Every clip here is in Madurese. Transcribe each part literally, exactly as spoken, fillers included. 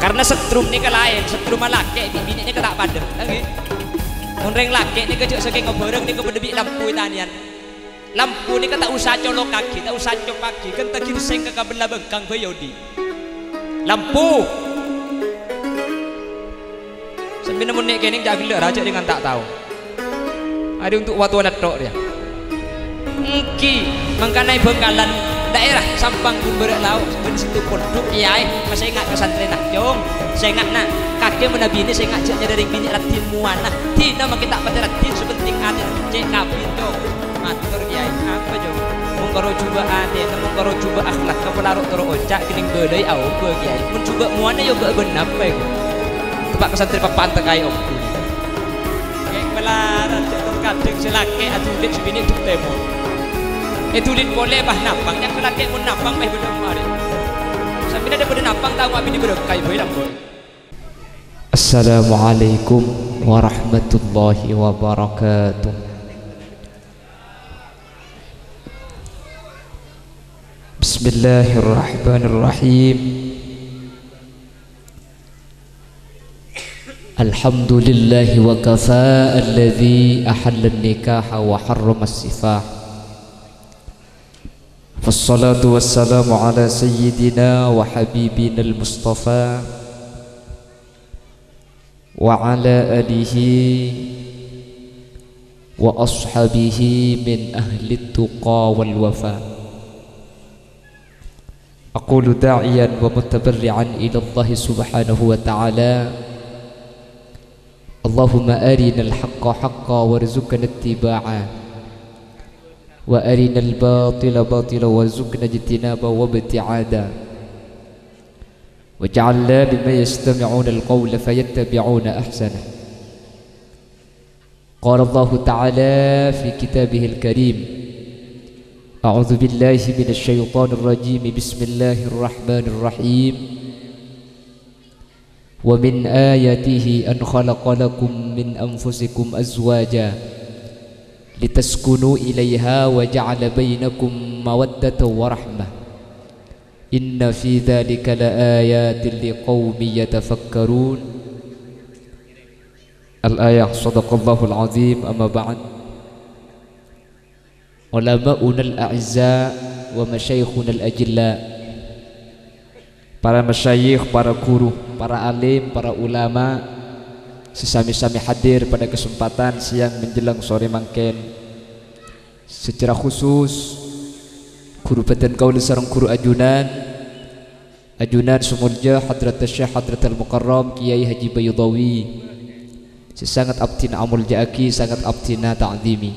Karna setrum nèka laèn, setrum lakè' bi' binè' nèka ta' padâ, ta' ngghi? Mon rèng lakè' nèka jhâ' sakèng abhârâng nèka padâ bi' lampu è tanèyan. Lampu nèka ta' osa colokaghi, ta' osa copaghi, ghântè girsèng ka kabella bengkang bhâi odi'. Lampu! Sampèyan mon nè' kènèng jhâ' ghellâ', rajâ dengan ta' tao. Arè untuk watowa netto' rèya. Èngghi, mangkana è Bangkalan, daerah Sampang Gumbara Lao, bân Situbondo, kèyaè, masènga' ka santrèna, Cong. Sènga'na, kakè manabi nè sènga' jhâ' nyarè rèng binè' raddhin mowana. Dina makè ta' patè raddhin, sè pentèng atèna cè' kabin, Cong. Mator, Kèyaè, apa, Cong? Mon karo jhubâ' atèna, mon karo jhubâ' akhlak, apa laro toro' oca', kènèng bâlâi aobâ, Kèyaè. Mon jhubâ' mowana, ya bâ' bân apa, èko? Teppa' ka santrè pappa'an tekaè ongghu. Kèng malarat, cè' tong kadheng sè lakè' adhuli sè binè' duk tèmor. Èdhuli polè pas napang, yang sè lakè' mon napang mè' bâdâ marè. Sampèyan dâ' padâ napang, tao ma' binè' bârâkkaè bhâi, Cong. Assalamualaikum warahmatullahi wabarakatuh. Bismillahirrahmanirrahim. Alhamdulillahi wa kafa alladzi ahallan nikaha wa harramas sifah. Wassalatu wassalamu ala sayyidina wa habibina al-Mustafa wa ala alihi wa ashabihi min ahli tuqa wal wafa. Aqulu da'iyan wa mutabarri'an ila Allah subhanahu wa ta'ala. Allahumma arinal haqqa haqqa warzuqna ittiba'a. Wa arinal batila batila warzuqna ijtinaba wa ibti'ada. Waj'alna mimman yastami'unal qawla fayattabi'una ahsanah. Qala Allahu ta'ala fi kitabihil karim. A'udzu billahi minasy syaithanir rajim. Bismillahirrahmanirrahim. Wa min ayatihi an khalaqa lakum min anfusikum azwaja litaskunu ilaiha wa ja'ala bainakum mawaddatan wa rahmah. Inna fi dzalika laayatil liqaumin yatafakkarun. Al-ayah, shadaqallahul azim, amma ba'd. Ulama'unal a'izza wa masyayikhunal ajilla. Para masyayikh, para guru, para alim, para ulama sè sami-sami hadir pada kesempatan siang menjelang sore mangkèn. Secara khusus, ghuru bhâdhân kaulâ sareng ghuru ajunan, ajunan sè molja Hadrat Syekh Hadratal Mukarram Kiai Haji Baydawi, sè sanget abdhina amolja'aghi, sanget abdhina ta'dhimi.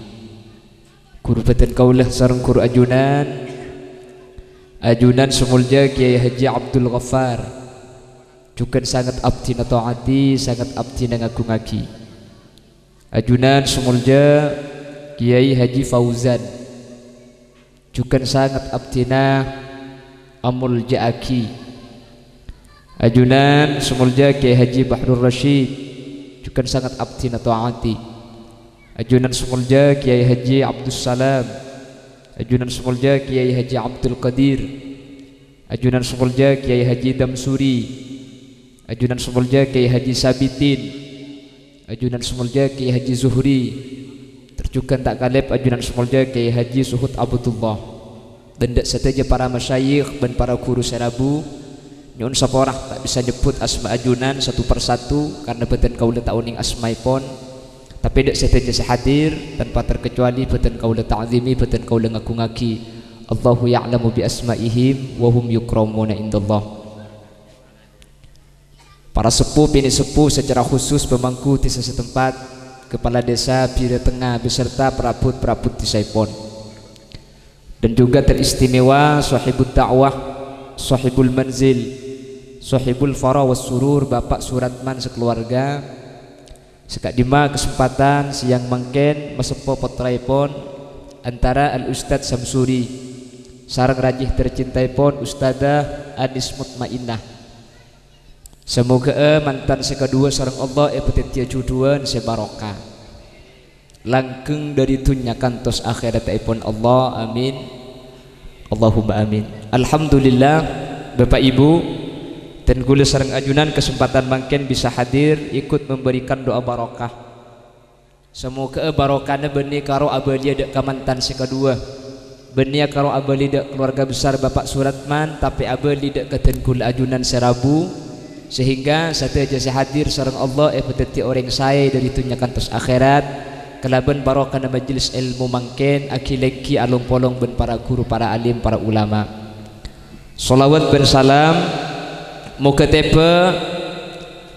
Ghuru bhâdhân kaulâ sareng ghuru ajunan, ajunan sè molja Kiai Haji Abdul Ghaffar, jhughân sanget abdhina ta'ati, sanget abdhina ngagungaghi. Ajunan sè molja Kiai Haji Fauzan, jhughân sanget abdhina amolja'aghi. Ajunan sè molja Kiai Haji Bahrul Rasyid, jhughân sanget abdhina ta'ati. Ajunan sè molja Kiai Haji Abdussalam, ajunan sè molja Kiai Haji Abdul Qadir, ajunan sè molja Kiai Haji Damsuri, ajunan sè molja Kiai Haji Sabitin, ajunan sè molja Kiai Haji Zuhri, tor jhughân ta' kalèp ajunan sè molja Kiai Haji Suhut Abdullah, bân dâ' sadhâjâ para masyayikh bân para ghuru sè rabu. Nyo'on sapora ta' bisa nyebbhut asma ajunan satu per satu, karna bhâdhân kaulâ ta' onèng asmaèpon. Tapè dâ' sadhâjâ sè hadir, tanpa terkecuali bhâdhân kaulâ ta'dhimi, bhâdhân kaulâ ngagungaghi. Allahu ya'lamu bi asma'ihim wa hum yukramuna indallah. Para seppo, pènè' seppo, secara khusus pemangku dhisa setempat, kepala desa Bira Tengnga beserta perabot-perabot dhisaèpon. Dan juga teristimewa sahibud da'wah, sahibul manzil, sahibul fara was surur, Bapak Suratman sekeluarga, sè ka'dimma kesempatan siang mangkèn maseppo pottraèpon antara Al Ustadz Samsuri sareng rajih tercintaèpon Ustadzah Anis Mutmainnah. Samoghâ'â mantan sè kaduwâ sareng Allah èpadhâddhiyâ jhudhuwân sè barokah. Langgeng dhâri dhunnya kantos akhèrattèpon Allah. Amin. Allahumma amin. Alhamdulillah, Bapak Ibu, Dan kaulâ sareng ajunan kasempadhân mangkèn bisa hadir ikut memberikan doa barokah. Samoghâ'â barokana bânnè karo abâliyâ dâ' ka mantan sè kaduwâ. Bânnè karo abâli dâ' keluarga besar Bapak Suratman, tapè abâli dâ' ka dhân kaulâ ajunan sè rabu, sehingga sadhâjâ sè hadir sareng Allah èpadhâddhi orèng saè dhâri dhunnya kantos akhèrat, kalabân barokana majelis èlmo mangkèn, aghi-lèngghi along-polong bân para ghuru, para alim, para ulama. Shalawat bân salam moghâ tèbâ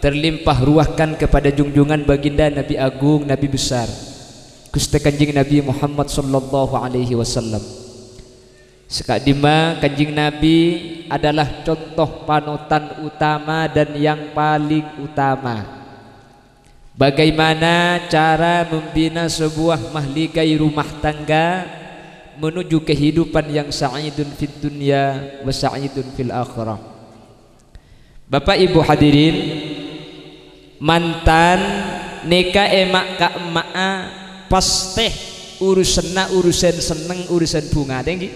terlimpah ruwahkan kepada junjungan baginda Nabi Agung, Nabi Besar, Ghustè Kanjeng Nabi Muhammad sallallahu alaihi wasallam. Saka'dimma Kanjeng Nabi adalah contoh panutan utama dan yang paling utama. Bagaimana cara membina sebuah mahligai rumah tangga menuju kehidupan yang sa'idun fid dunya wa sa'idun fil akhirah. Bapak Ibu hadirin, mantan nèka emma' ka'emma'a pastè urusanna urusan senneng, urusan bhunga, ta' ènggi?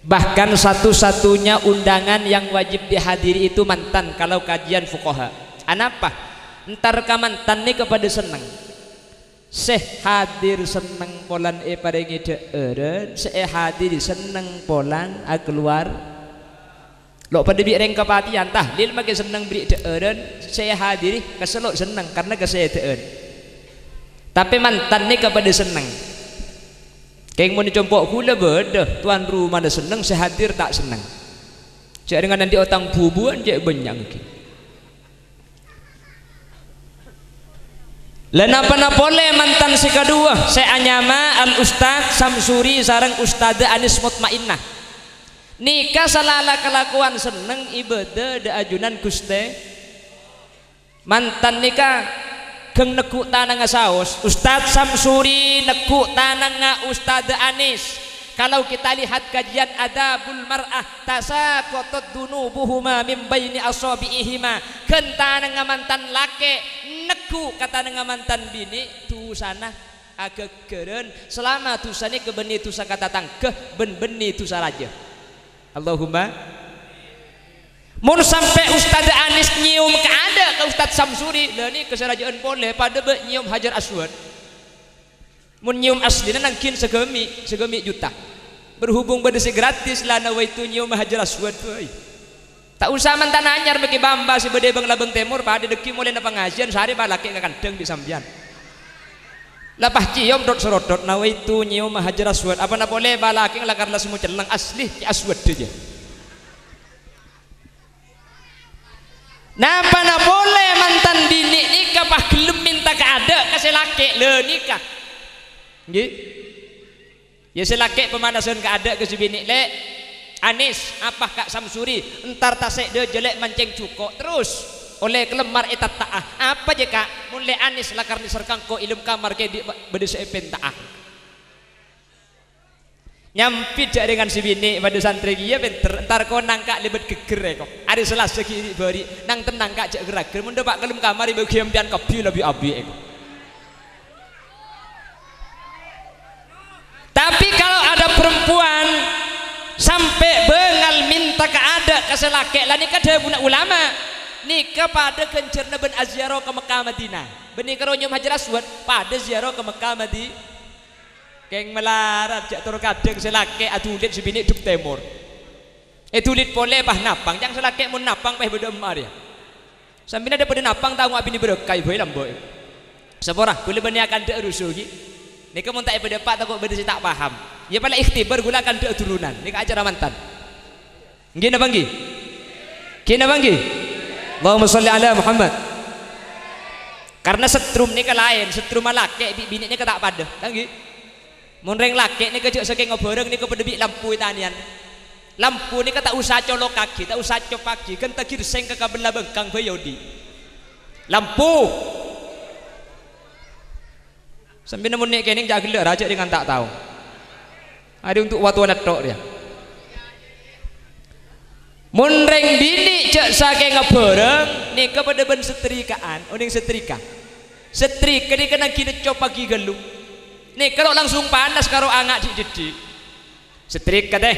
Bahkan satu-satunya undangan yang wajib dihadiri itu mantan kalau kajian fuqaha. Anapa? Entar ka mantan nèka padâ senneng. Sè hadir senneng polana èparèngè dhâ'ârân, sè èhadiri senneng polana akalowar. Lo' padâ bi' rèng kapatèyan, tahlil makè senneng bâri' dhâ'ârân, sè èhadiri kassa' lo' senneng karna kasèdhâ'ân. Tapè mantan nèka padâ senneng. Kèng mon compo' ghulâ bâdâ, towan romana senneng, sè hadir ta' senneng. Jhâ' rèng nganḍi' otang bubuwân cè' bânnya' ghi. La napa-napa polè mantan sè kaduwâ, sè anyama Al Ustadz Samsuri sareng Ustadzah Anis Mutmainnah. Nèka salala kalakowan senneng ibâdâ dâ' ajunan Ghustè. Mantan nèka ghâng negghu' tanangnga saos, Ustadz Samsuri negghu' tanangnga Ustadzah Anis. Kalau kita lihat kajian Adabul Mar'ah, "Tasaqatat dzunubuhuma min baini asabi'ihima." Ghân tanangnga mantan lakè' negghu' ka tanangnga mantan binè', dusana aghâgghârân. Salama dusa nèka bânnè dusa katatangghâ bân bânnè dusa rajâ. Allahumma. Mon sampè' Ustadzah Anis nyèyom kaadâ' ka Ustadz Samsuri, la nèka sè rajâ'ân polè padâ bâ' nyèyom Hajar Aswad. Mon nyèyom aslina nangghin sagâmi', sagâmi' juta. Berhubung bâdâ sè gratis, la nawaitu nyèyom Hajar Aswad bhâi. Ta' osa mantan anyar makè bâ-embâ sè bâdâ è bâng-labâng tèmor, padâ dhâggi' molaèna pangajiyân, sarè palakè' ka kanḍhâng bi' sampèyan. La pas cèyom dhot-saroddhot, nawaitu nyèyom Hajar Aswad. Apana polè palakè'na lakar la semmo celleng, asli cè' aswaddhâ jâ. Napana polè mantan binè' nèka pas ghellem mènta kaadâ' ka sè lakè', la nèka. Ngghi? Ya, sè lakè' pamanasan kaadâ' ka sè binè', "Lè', Anis, apa Ka' Samsuri, entar tasè' dâjâ, Lè', mancèng jhuko', terros ollè kalemmar ètatta'a. Apa jâ, Ka', mon Lè' Anis lakar nèser ka engko' è dâlem kamar kèdhi' bâ-, bâdâ sè èpènta'a." Nyambit jâ' rèng ngan sè binè' padâ santrè kèya pènter, entar kong nangka' lèbât ghâgghâr èko. Arè Salasa ghi' ri'-bâri', nang-tennang Ka' jâ' ghâr-aghâr, mon dâpa' ka dâlem kamar èbâghi sampèyan kabbhi la bi-abi èko. Tapi kalau ada perempuan sampè' bângal mènta kaadâ' ka sè lakè', la nèka dhâbuna ulama, nèka padâ ghânjhârna bân aziarah ka Mekkah Madinah. Bânnè karo nyèyom Hajar Aswad, padâ ziarah ka Mekkah Madi-, Kèng malarat, jâ' tor kadhâng sè lakè' adhulid sè binè' dâ' tèmor. Èdhulid polè pas napang, ca'na sè lakè' mon napang pas bâdâ emma' rèya. Sampèyan dâ' padâ napang ta' ngowa' binè' bârâkah, bhâi lambâ'. Sapora, ghulâ bânnè akandhâ'â rusu ghi. Nèka mon ta' èpadâpa' tako' bâdâ sè ta' paham. Iyâ palèng ikhtibar ghulâ akandhâ'â durunan. Nèka acara mantan. Ngghi napa ngghi? Ngghi napa ngghi? Allahumma shalli ala Muhammad. Karna setrum nèka laèn, setrumma lakè' bi' binè' nèka ta' padâ, ta' ngghi? Mon rèng lakè' nèka jâ' sakènga bhârâng nèka padâ bi' lampu ètanèyan. Lampu nèka ta' osa colokaghi, ta' osa coppaghi, ghân ta' ghirsèng ka kabella bengkang bhâi odi'. Lampu. Sampèyan mon nè' kènèng jâ' ghellâ' rajâ dengan ta' tao. Arè untuk watowa netto' rèya. Mon rèng binè' jâ' sakènga bhârâng, nèka padâ bân setrika'an, onèng setrika. Setrika nèka nangghi neccop paghi ghâllu. Nèka lo' langsung panas karo anga' dhi'-diddhi'. Setrika, tè.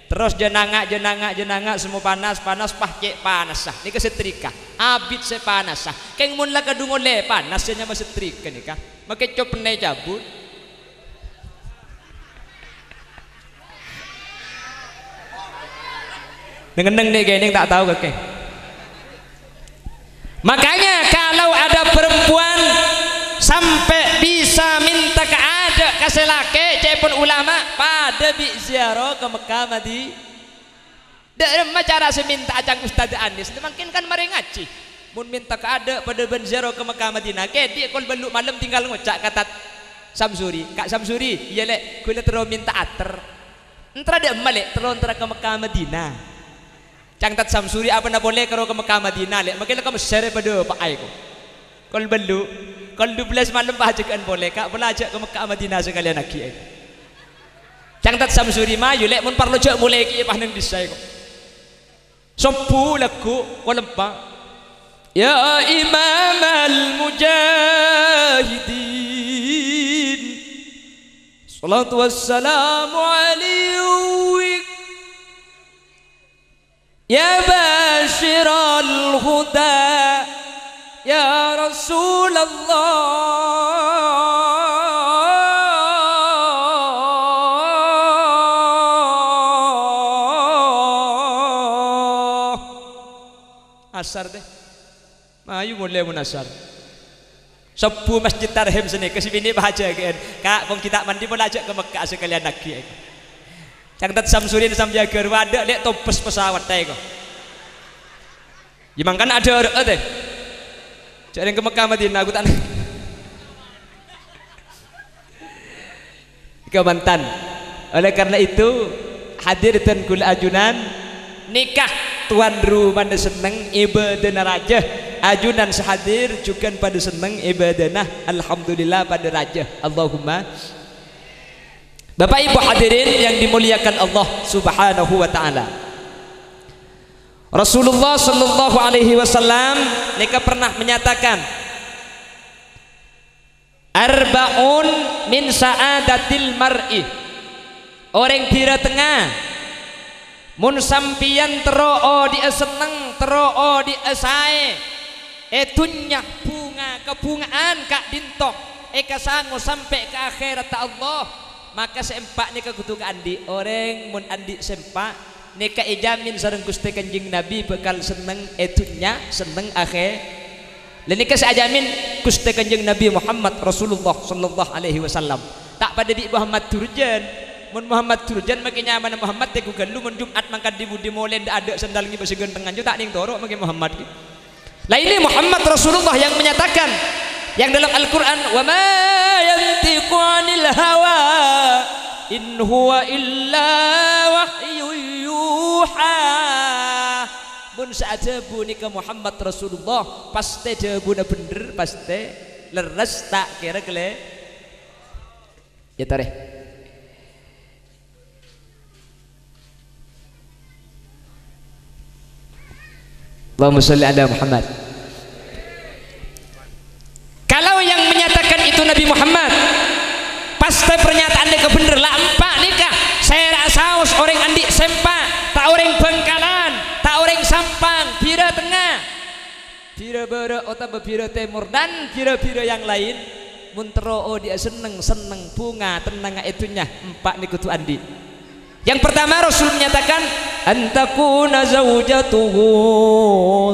Terros jhâ' nanga', jhâ' nanga', jhâ' nanga', semmo panas, panas, pas cè' panassa. Nèka setrika. Abit sè panassa. Kèng mon la kadhung ollè panas sè nyama setrika nèka. Makè copènna ècabut. Neng-enneng nè' kènèng ta' tao kakè. Makanya, kalau ada perempuan sampai bisa minta kaadâ' ka sè lakè', ca'èpon ulama, padâ bi' ziarah ka Mekkah Madi-, dâ' remma cara sè minta'a ca'na Ustadz Anis, mangkèn kan marè ngajhi. Mon minta kaadâ' padâ bân ziarah ka Mekkah Madinah, kèdhi' kol bâllu' malem tinggal ngoca' ka Tad Samsuri, "Ka' Samsuri, iyâ, Lè', ghulâ terro minta atèr." "Entara dâ' emma, Lè'?" "Terro entara ka Mekkah Madinah." Ca'na Tad Samsuri, "Apana polè karo ka Mekkah Madinah, Lè'? Makè la ka Messèr è padâ pa'a èko." Kol bâllu', kol dubellâs malem pas ajâgâ'ân polè, "Ka' pola ajâ' ka Mekkah Madinah sakalèyan aghi', èko." Ca'na Tad Samsuri, "Mayu, Lè', mon parlo jhâ' molè kèya pas neng dissa, èko." Sobbhu lagghu', kol empa'. Ya Imamal Mujahidin, shalatu wassalamu alaik. Ya Basyiral Huda, ya Rasulullah. Asar, tè. Mayu molè mon asar. Sobbhu Masjid Tarhim sanèka sè binè' pas ajâgâ'ân. "Ka', kong ghi' ta' mandi pola ajâ' ka Mekkah sakalèyan aghi', èko." Ca'na Tad Samsuri sampèyan ghâruwa, "Adâ', Lè', tobes pesawat, èko." Yâ mangkana adâ' rè'â, tè. Jhâ' rèng ka Mekkah Madinah, aku ta' Kamantan. Oleh karena itu, hadir dân kaulâ ajunan, nèka towan rumana senneng, ibâdâna rajâ. Ajunan sè hadir jhughân padâ senneng, ibâdâna, alhamdulillah, padâ rajâ. Allahumma. Bapak Ibu hadirin yang dimuliakan Allah Subhanahu wa Ta'ala. Rasulullah sallallahu alaihi wasallam nèka pernah menyatakan, "Arba'un min sa'adatil mar'i." Orèng bhirâ tengnga, mon sampèyan terro odi'â senneng, terro odi'â saè, è dhunnya bhunga-kabhunga'an ka'dinto èkasango sampè' ka akhèratta Allah, maka sè empa' nèka kodhu kaandi'. Orèng mon andi' sè empa', nèka èjamin sareng Ghustè Kanjeng Nabi bhâkal senneng è dhunnya, senneng akhè-, Lha nèka sè ajamin Ghustè Kanjeng Nabi Muhammad Rasulullah sallallahu alaihi wasallam. Ta' padâ bi' Muhammad Durjan. Mon Muhammad Durjan makè nyamana Muhammad, tèghu ghâllu mon Jum'at mangkat dhi-budhi molè dâ'-adâ' sandal ngibâ sè ghântengngan, jhâ' ta' nèng toro' makè Muhammad ghi. Lah ini Muhammad Rasulullah yang menyatakan, yang dalam Al-Quran, "Wa ma yantiqu anil hawa, in huwa illa wahyu yuha." Mon sè adhâbu nèka Muhammad Rasulullah, pastè dhâbuna bhendher, pastè lerres, ta' kèra kalè-, ya, tarè. Allahumma shalli ala Muhammad. Kalau yang menyatakan itu Nabi Muhammad, pastè pernyataan nèka bhendher. La empa' nèka, sèra'a saos orèng andi' sè empa', ta' orèng Bangkalan, ta' orèng Sampang, bhirâ tengnga, bhirâ bârâ' otabâ bhirâ tèmor, dan bhirâ-bhirâ yang lain. Mon terro odi'â senneng, senneng, bhunga, tennangnga è dhunnya, empa' nèka kodhu andi'. Yang pertama, Rasul menyatakan, "An takuna zaujatuhu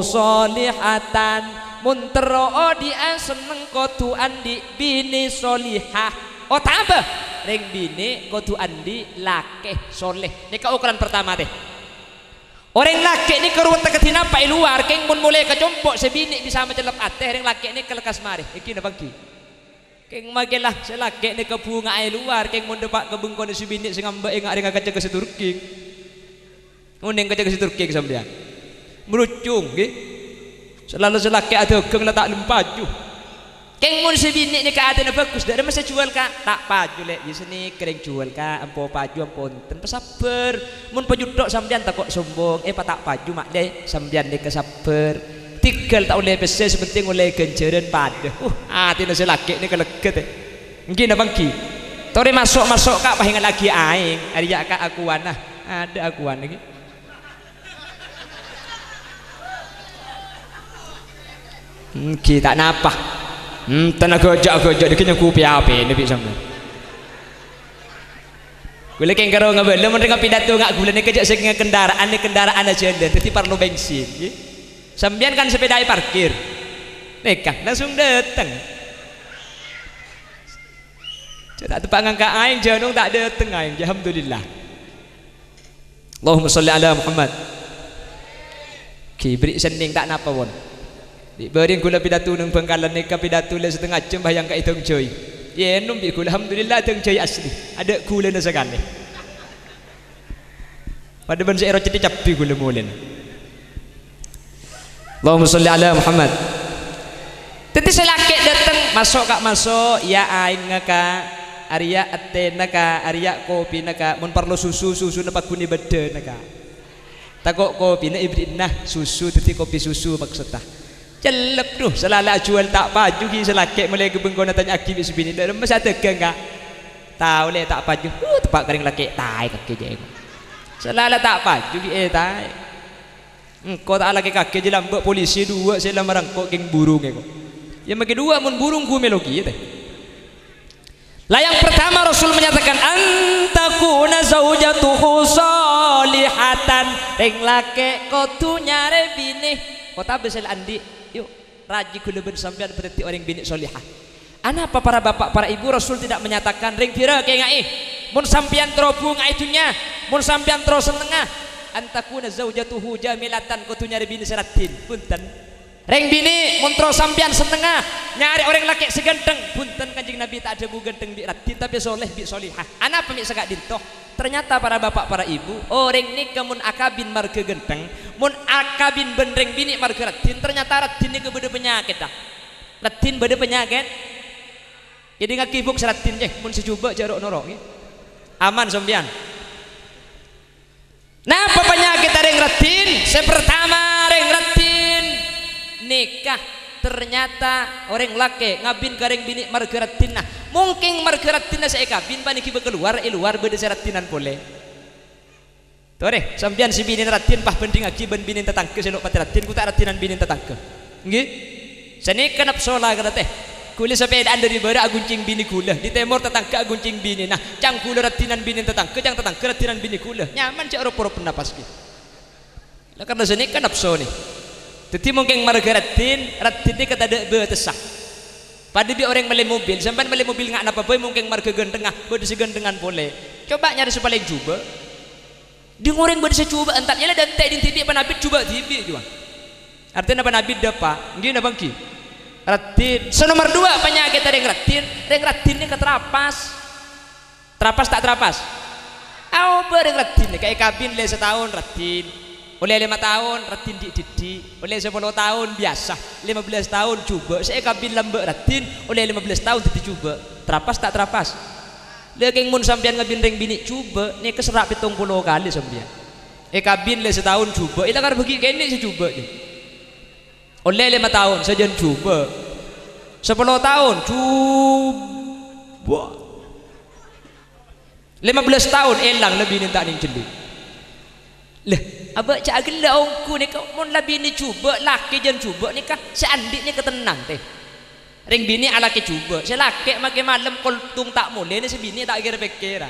sholihatan." Mon terro odi'â senneng kodhu andi' binè sholihah. Otabâ rèng binè kodhu andi' lakè sholeh. Nèka okoran pertama, tè. Orèng lakè' nèka rowa ta' kadhi napa è lowar, kèng mon molè ka compo' sè binè' bisa macellep atè, rèng lakè' nèka lekkas marè. Èngghi napa èngghi? Kèng makè la sè lakè' nèka bhunga'a è lowar, kèng mon dâpa' ka bengkona sè binè' sè ngambâ' enga' rèng akajâgâ sè Turki. Onèng kajâgâ sè Turki sampèyan. Mrucung, ngghi. Salalu sè lakè' adhâghâng la ta' lem paju. Kèng mon sè binè' nèka atèna bhâghus, dâ' remma sè jhuwâl, Ka'? Ta' paju, Lè'. Iyâ, sanèka rèng jhuwâl, Ka'. Empo paju, empo enten. Pasabbhâr. Mon paju tok sampèyan tako' sombong. Èpata' paju, Ma', Lè'. Sampèyan nèka sabbhâr. Tèghâl ta' ollè pèssè, sè pentèng ollè ghânjhârân padâ. Uh, atèna sè lakè' nèka lega, tè. Èngghi napa èngghi? Torè maso'-maso', Ka', pas èngallaghi aèng. Arèya, Ka', akowana. Adâ' akuwan nèkè. Èngghi ta' napa. Enten aghâjâ'-aghâjâ' nèkè nyangkupè apèna bi' sampèyan. Ghulâ kèng karo ngabâlâ mon rèng apidato nga' ghulâ nèka jhâ' sakènga kendaraan, nè kendaraan ajhâlân, dhâddhi parlo bensin, ghi. Sampèyan kan sepèda èparkir. Nèka langsung dâteng. Jhâ' ta' teppa' ngangka' aèng, jhânong ta' dâteng aèng, alhamdulillah. Allahumma shalli ala Muhammad. Ghi, bâri' sennèng ta' napa, pon. Bi' bâriyang ghulâ pidato neng Bangkalan nèka, pidato la satengnga jhâm, bhâjâng ka èdhâng jhâi. Yè, ènom bi' ghulâ, alhamdulillah, dhâng jhâi asli. Adâ' ghulâna sakalè. Padâ bân sè èro cèddhi cabbhi ghulâ molèna. Allahumma shalli ala Muhammad. Dhâddhi sè lakè' dâteng, "Maso', Ka', maso'. Iyâ, aèngnga, Ka'. Arèya' èttèna, Ka'. Arèya' kopina, Ka'. Mon parlo susu, susuna pagghun è bâddhâna, Ka'." Tako' kopina èberri'na, susu dhâddhi kopi susu maksodda. Cellep, dhu, sè la la ajhuwâl ta' paju ghi' sè lakè' molaè ka bengkona tanya'aghi bi' sè binè', "Dâ' remma sè adhâghâng, Ka'?" "Tao lè ta' paju." Huh, teppa' ka rèng lakè' taè kakè jhâ' engko'. Sè la la ta' paju ghi' è taè. Engko' ta' alakè kakè jhâ' lambâ' polisi duwâ' sè la marengko' kèng burung engko'. Yâ, makè duwâ' mon burung ghumè lo kèya, tè. Lah, yang pertama Rasul menyatakan, "Antakuna zaujatuhu sholihatan." Rèng lakè' kodhu nyarè binè. Otabâ sè la andi'. Yu, rajhi ghulâ bân sampèyan dhâddhi orèng binè' sholihah. Anapa para bapa', para ibu, Rasul tidak menyatakan, "Rèng bhirâ kènga'è, mon sampèyan terro bhungaè dhunnya, mon sampèyan terro sennengnga, antakuna zaujatuhu jamilatan, kodhu nyarè binè sè raddhin." Bhunten. Rèng binè', mon terro sampèyan sennengnga nyarè orèng lakè' sè ghântheng, bhunten, Kanjeng Nabi ta' adhâbu ghântheng bi' raddhin, tapè sholèh bi' sholihah. Anapa mè' sè ka'dinto? Ternyata para bapa', para ibu, orèng nèka mon akabin marghâ ghântheng, mon akabin bân rèng binè' marghâ raddhin, ternyata raddhin nèka bâdâ panyakèdda. Raddhin bâdâ panyakèt. Kèdingngaghi, Bu', sè raddhin, eh, mon sè jhubâ' jhâ' ro'-noro', ghi. Aman sampèyan. Napa panyakèdda rèng raddhin? Sè partama, rèng raddhin nèka ternyata orèng lakè' ngabin ka rèng binè' marghâ raddhinna. Mongkèng marghâ raddhinna sè èkabin panèka bâ' kalowar, è lowar bâdâ sè raddhinan polè. Torè, sampèyan sè binèna raddhin, pabhândhingngaghi bân binèna tatangghâ sè lo' patè raddhin, ghu ta' raddhinan binèna tatangghâ. Èngghi? Sanèka napso lakèna, tè. Ghulâ sapèdaan dâri bârâ' aghunchèng binè ghulâ. Dâri tèmor tatangghâ aghunchèng binèna. Ca'na ghulâ raddhinan binèna tatangghâ, ca'na tatangghâ raddhinan binè ghulâ. Nyaman jhâ' ro-poro pennapassa. La karna sanèka napsona. Dhâddhi mongkèng marghâ raddhin, raddhin nèka tadâ' bâtessa. Padâ bi' orèng mellè mobil, sampèyan mellè mobil nga' napa bhâi mongkèng marghâ ghânthengnga, bâdâ sè ghânthengngan polè. Coba nyarè sè palèng jhubâ'. Ding orèng bâdâ sè jhubâ' entar, yâ la dântè' ding dhibi' panabit jhubâ' dhibi' jhuwa. Artèna panabit dâpa', èngghi napa èngghi? Raddhin. Sè nomer duwâ' panyakèdda rèng raddhin, rèng raddhin nèka trapas. Trapas ta' trapas? Aobâ rèng raddhin nèka èkabin lè sataon raddhin. Ollè lèma taon raddhin dhi'-dhiddhi'. Ollè sapolo taon biyasa. Lèma bellâs taon jhubâ'. Sè èkabin lambâ' raddhin, ollè lèma bellâs taon dhâddhi jhubâ'. Trapas ta' trapas? Lha kèng mon sampèyan ngabin rèng binè' jhubâ', nèka serra' pèttong polo kalè sampèyan. Èkabin lè sataon jhubâ', èla karep bâgi' kènè' sè jhubâ', jâ. Ollè lèma taon, sajân jhubâ'. Sapolo taon, jhubâ'. Lèma bellâs taon, èlang la binèna ta' nèng jhellu. Lha, abâ' jhâ' aghellâ' ongghu nèka, mon la binè jhubâ', lakè jân jhubâ' nèka, sè andi' nèka tennang, tè. Rèng binè' alakè jhubâ', sè lakè' makè malem kolthong ta' molèna, sè binè' ta' kèr-pèkkèra.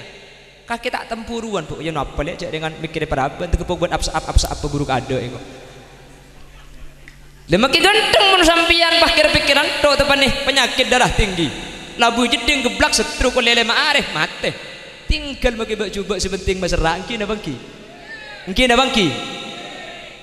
Kakè ta' temburuwân, Bu', yâ napa lè', jhâ' rèngan mèkkèrè parabân, tegeppok bân apsa-, ap-, apsa-, apa buruk adâ' engko'. Lha makè ghântheng mon sampèyan pas kèr-pèkkèran to' teppa'na panyakèt darah tinggi. Labu jeddhing geblak stroke ollè lèma arè, matè. Tinggal makè bâ' jhubâ' sè pentèng maserra', èngghi napa èngghi? Èngghi napa èngghi?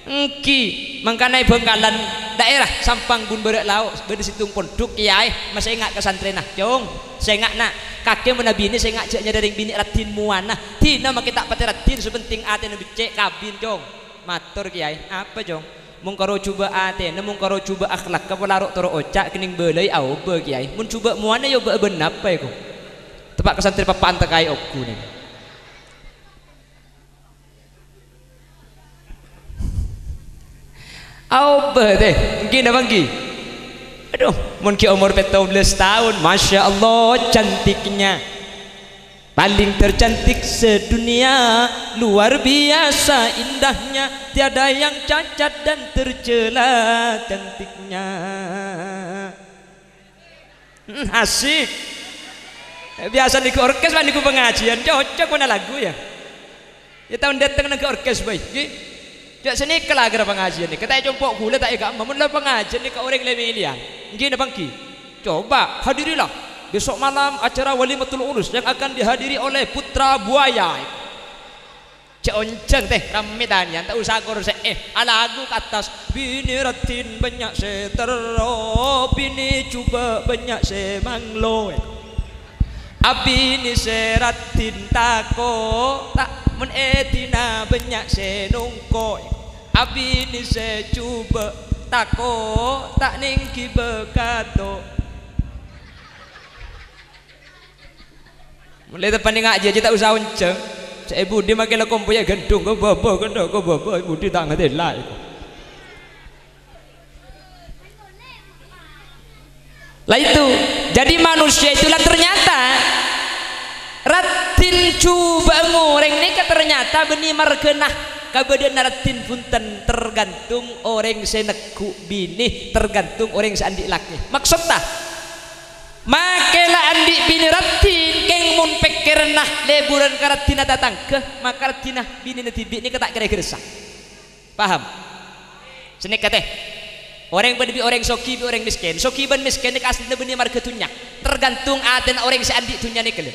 Èngghi. Mangkana è Bangkalan daerah Sampang Gun Bârâ' Lao', bâdâ sèttong pondhuk kèyaè masènga' ka santrèna. "Cong, sènga', Na'. Kakè mon abinè sènga' jhâ' nyarè rèng binè' raddhin mowana. Dina makè ta' patè raddhin, sè pentèng atèna beccè', kabin, Cong." Mator kèyaè, "Apa, Cong?" "Mon karo jhubâ' atèna, mon karo jhubâ' akhlakka pola ro'-toro' oca' kennèng bâlâi aobâ, Kèyaè. Mon jhubâ' mowana, yâ obâ bân napa, èko?" Teppa' ka santrè pappa'an tekaè ongghu nèka. Aobâ, tè. Èngghi napa èngghi? Aduh, mon ghi' omor pèttong bellâs taon, Masya Allah, cantiknya. Paling tercantik sedunia, luar biasa indahnya, tiada yang cacat dan tercela cantiknya. Hmm, asik. Biasa niku orkes, wah niku pengajian, cocok mana lagu ya. Ya, taon dâteng neng orkes bhâi, ngghi. Jhâ' sanèka la aghârâ pangajiân nèka, ta' ècompo' ghulâ, ta' èghâmma. Mon la pangajiân nèka orèng lè-mèlèyan, ngghi napa ngghi? Coba hadirilah besok malam acara walimatul urus yang akan dihadiri oleh Putra Buaya. Jhâ' onjhâng tè, rammè tanèyan, ta' osa korsè'è. Alagu ka attas, binè raddhin bânnya' sè terro, binè jhubâ' bânnya' sè manglo. Abinè sè raddhin tako', ta' mon èdina bânnya' sè nongko'. Abinè sè jhubâ' tako', ta' nèng ghibâ kato'. Mon la teppa'na ngajhi jhâ' ta' osa onjhâng. Sè è budi makè la kompoyya ghândhung, kobâbâ, ghândhung, kobâbâ, è budi ta' ngatèla. Lah itu, jadi manusia itulah ternyata raddhin jhubâ'na orèng nèka ternyata bânnè marghâna kabâdâ'ânna raddhin bhunten, tergantung orèng sè neggu' binè, tergantung orèng sè andi' lakè. Maksodda, makè la andi' binè raddhin, kèng mon pèkkèranna lèbhurân ka raddhinna tatangghâ, maka raddhinna binèna dhibi' nèka ta' kèra èghârsa. Paham? Sanèka tè. Orèng padâ bi' orèng soghi bi' orèng mèskèn. Soghi bân mèskèn nèka asllina bânnè marghâ dhunnya. Tergantung atèna orèng sè andi' dhunnya nèka lho.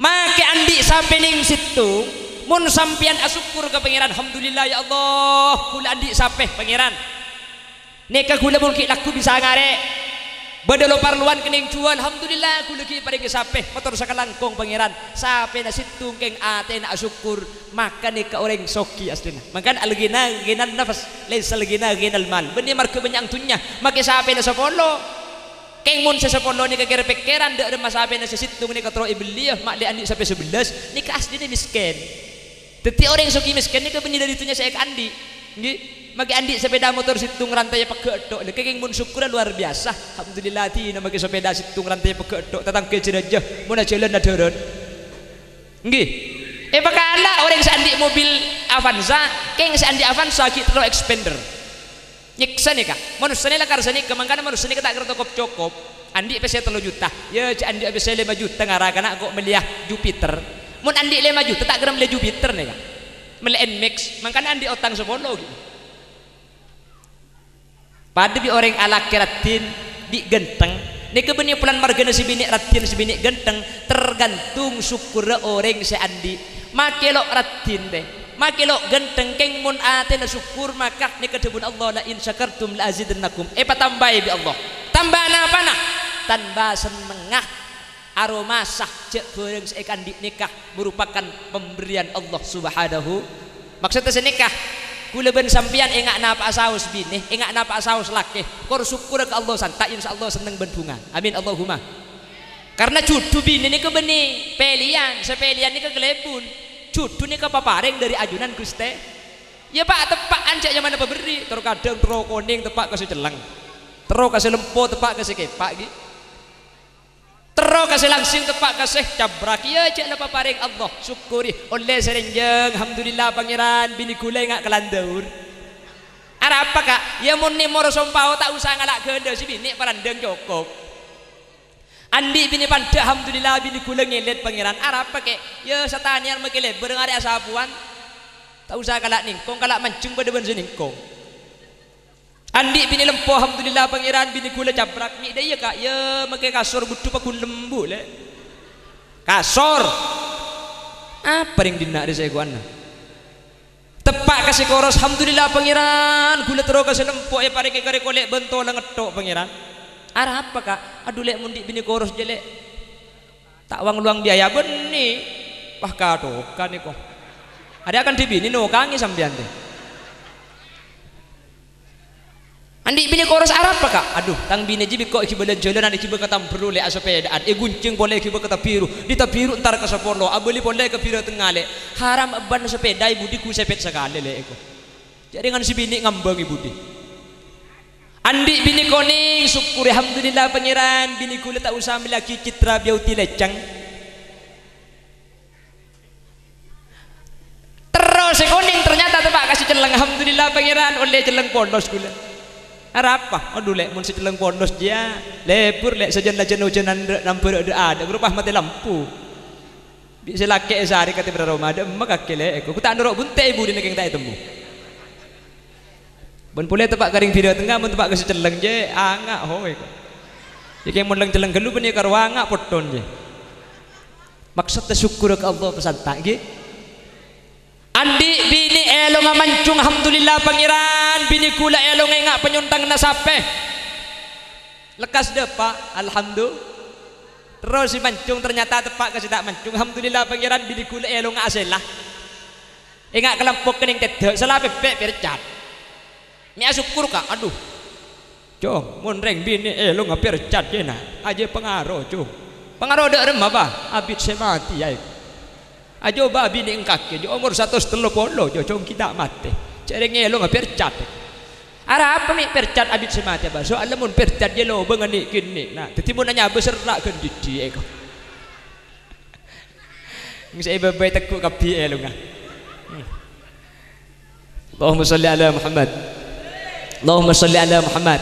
Makè andi' sapè nèng sèttong, mon sampèyan asokkor ka Pangèran, "Alhamdulillah, ya Allah, ghulâ andi' sapè, Pangèran." Nèka ghulâ mon ghi' lagghu bisa ngarè'. Bâdâ lo-parlowan kennèng jhuwâl, alhamdulillah, ghulâ ghi' èparèngè sapè, motor sakalangkong, Pangèran. Sapèna sèttong kèng atèna asokkor, maka nèka orèng soghi asllina. Mangkana al-ghina ghinan nafs, laisal ghina ghinal mal. Bânnè marghâ bânnya'an dhunnya, makè sapèna sapolo. Kèng mon sè sapolo nèka kèra pèkkèran, dâ' remma sapèna sè sèttong nèka terro èbelliyâ, ma' lè andi' sapè sabellâs, nèka asllina mèskèn. Dhâddhi orèng soghi mèskèn nèka bânnè dâri dhunnya sè èkaandi'. Ngghi, makè andi' sapèda motor sèttong rantèyâ pegghâ' tho'. Lha, kèng mon sokkorra luar biasa. Alhamdulillah, dhina makè sapèda sèttong rantèyâ pegghâ' tho'. Tatangghâ jâ-rajâ, mon ajhâlân adhârân. Ngghi. Èpakala orèng sè andi' mobil Avanza, kèng sè andi' Avanza ghi' terro Xpander. Nyèksa nèka. Manossa nè lakar sanèka, mangkana manossa nèka ta' kèra tokop-cokop. Andi' pèssè tello juta. Yâ, jhâ' andi' pèssè lèma juta ngara kana' ko' mellèya Jupiter. Mon andi' lèma juta ta' kèra mellèya Jupiter nèka. Mellè Nmax, mangkana andi' otang sapolo ghi'. Padâ bi' orèng alakè raddhin, bi' ghântheng. Nèka bânnè polana marghâna sè binè' raddhin, sè binè' ghântheng, tergantung sokkorra orèng sè andi'. Makè lo' raddhin, tè. Makè lo' ghântheng, kèng mon atèna sokkor, maka nèka dhâbuna Allah, "La in syakartum la azidannakum." Èpatambâi bi' Allah. Tamba napana? Tamba sennengnga. Aromasa jhâ' bhârâng sè èkaandi' nèka merupakan pemberian Allah Subhanahu. Maksodda sanèka, ghulâ bân sampèyan enga' napa'a saos binè, enga' napa'a saos lakè, kor sokkorra ka Allah santa', insyaallah senneng bân bhunga. Amin, Allahumma. Karna jhudhu binè nèka bânnè pèlèyan, sè pèlèyan nèka kalèbun. Jhudhu nèka paparèng dâri ajunan Ghustè. Yâ, Pa', teppa'an jhâ' nyamana paberri', terkadang terro konèng teppa' ka sè celleng. Terro ka sè lempo teppa' ka sè kèpa', ghi. Terro ka sè langsing teppa' ka sè cabrak, yâ jhâ' la paparèng Allah, sokkori. Ollè sè rènjhâng, alhamdulillah Pangèran, binè ghulâ enga' kalandaur. Arapa, Ka'? Yâ mon nèmor sompao ta' osa ngala' ghâlâ, sè binè parandhâng cokop. Andi' binè pandhâ', alhamdulillah, binè ghulâ ngèlèt Pangèran. Arapa, Kè'? Yâ satanèyan makè lèbâr ngarè' asapowan. Ta' osa kala' nèngkong, kala' manjheng padâ bân sè nèngkong. Andi' binè lempo, alhamdulillah, Pangèran, binè ghulâ cabrak. Mè' dâ' iyâ, Ka', yâ makè kasor budhu paghun lembu', Lè'. Kasor. Apa rèng dinna' rè saèkowanna? Teppa' ka sè koros, alhamdulillah, Pangèran, ghulâ terro ka sè lempo èparèngè karè kolè' bân tola ngetthok, Pangèran. Arapa, Ka'? Adhu, Lè', mon andi' binè koros jiyâ, Lè'. Ta' wang-lowang biaya bânnè. Wah, katokan èko. Arèya kan dhi binè nokangè sampèyan, tè. Andi' binè koros arapa, Ka'? Adhu, tang binè jiyâ bi' ko' èghibâ lan-jhâlânan, èghibâ ka Tamberru, Lè', asapèda'an. Èghunjing polè èghibâ ka Tabiru. Dhi Tabiru entar ka Sapolo, abâli polè ka Bhiratengnga, Lè'. Haram bân sapèda è budi ghu sèpèt sakalè, Lè', èko. Jhâ' rèngan sè binè ngambâng è budi. Andi' binè konèng, sokkori, alhamdulillah, Pangèran, binè ghulâ ta' osa mellèyaghi Citra Beauty lècèng. Sè konèng ternyata teppa' ka sè celleng. Alhamdulillah, Pangèran, ollè celleng polos kaulâ. Arapa? Adhu, Lè', mon sè celleng polos jiyâ, lebur, Lè', sajân la jân-ojânan dâ' nambâ dâ' adâ', ghâruwa matè lampu. Bi' sè lakè' èsarè ka tèmbhârâ roma, dâ' emma kakè, Lè', èko. Ghu ta' noro' bunte' è budina kèng ta' ètemmo. Bân polè teppa' ka rèng bhidhâ tengnga, mon teppa' ka sè celleng, jiyâ, anga', ho, èko. Jiyâ kèng mon leng-celleng ghâllu bânnè karo anga' potton, jiyâ. Maksodda sokkor ka Allah pasanta', ngghi. Andi' binè' èlongnga mancung, alhamdulillah, Pangèran, binè kaulâ èlongnga enga' panyontangna sapè. Lekkas dâpa', alhamdu-, terros sè mancung ternyata teppa' ka sè ta' mancung, alhamdulillah, Pangèran, binè kaulâ èlongnga asèla. Enga' kalambhuk kennèng tèdhâ', sala pèpè' pèrcat. Mè' asokkor, Ka'. Adhu. Cong, mon rèng binè' èlongnga pèrcat jiyâ, na'. Ajiyâ pangaro, Cong. Pangaro dâ' remma, Bâ? Abit sè matè, yâ. Ajhubâ binè' èngkakè, jhâ' omor satos tello polo, jhâ' Cong ghi' ta' matè. Jhâ' rèng èlongnga pèrcat. Arapa mè' pèrcat abit sè matè, Bâ? Soalla mon pèrcat jiyâ lobângnga nè'-kènè', na'. Dâddhi mon anyabâ serra' ghân dhiddhi', èko. Sè bâbâi tegghu' kabbhi èlongnga. Hmm. Allahumma sholli ala Muhammad. Allahumma sholli ala Muhammad.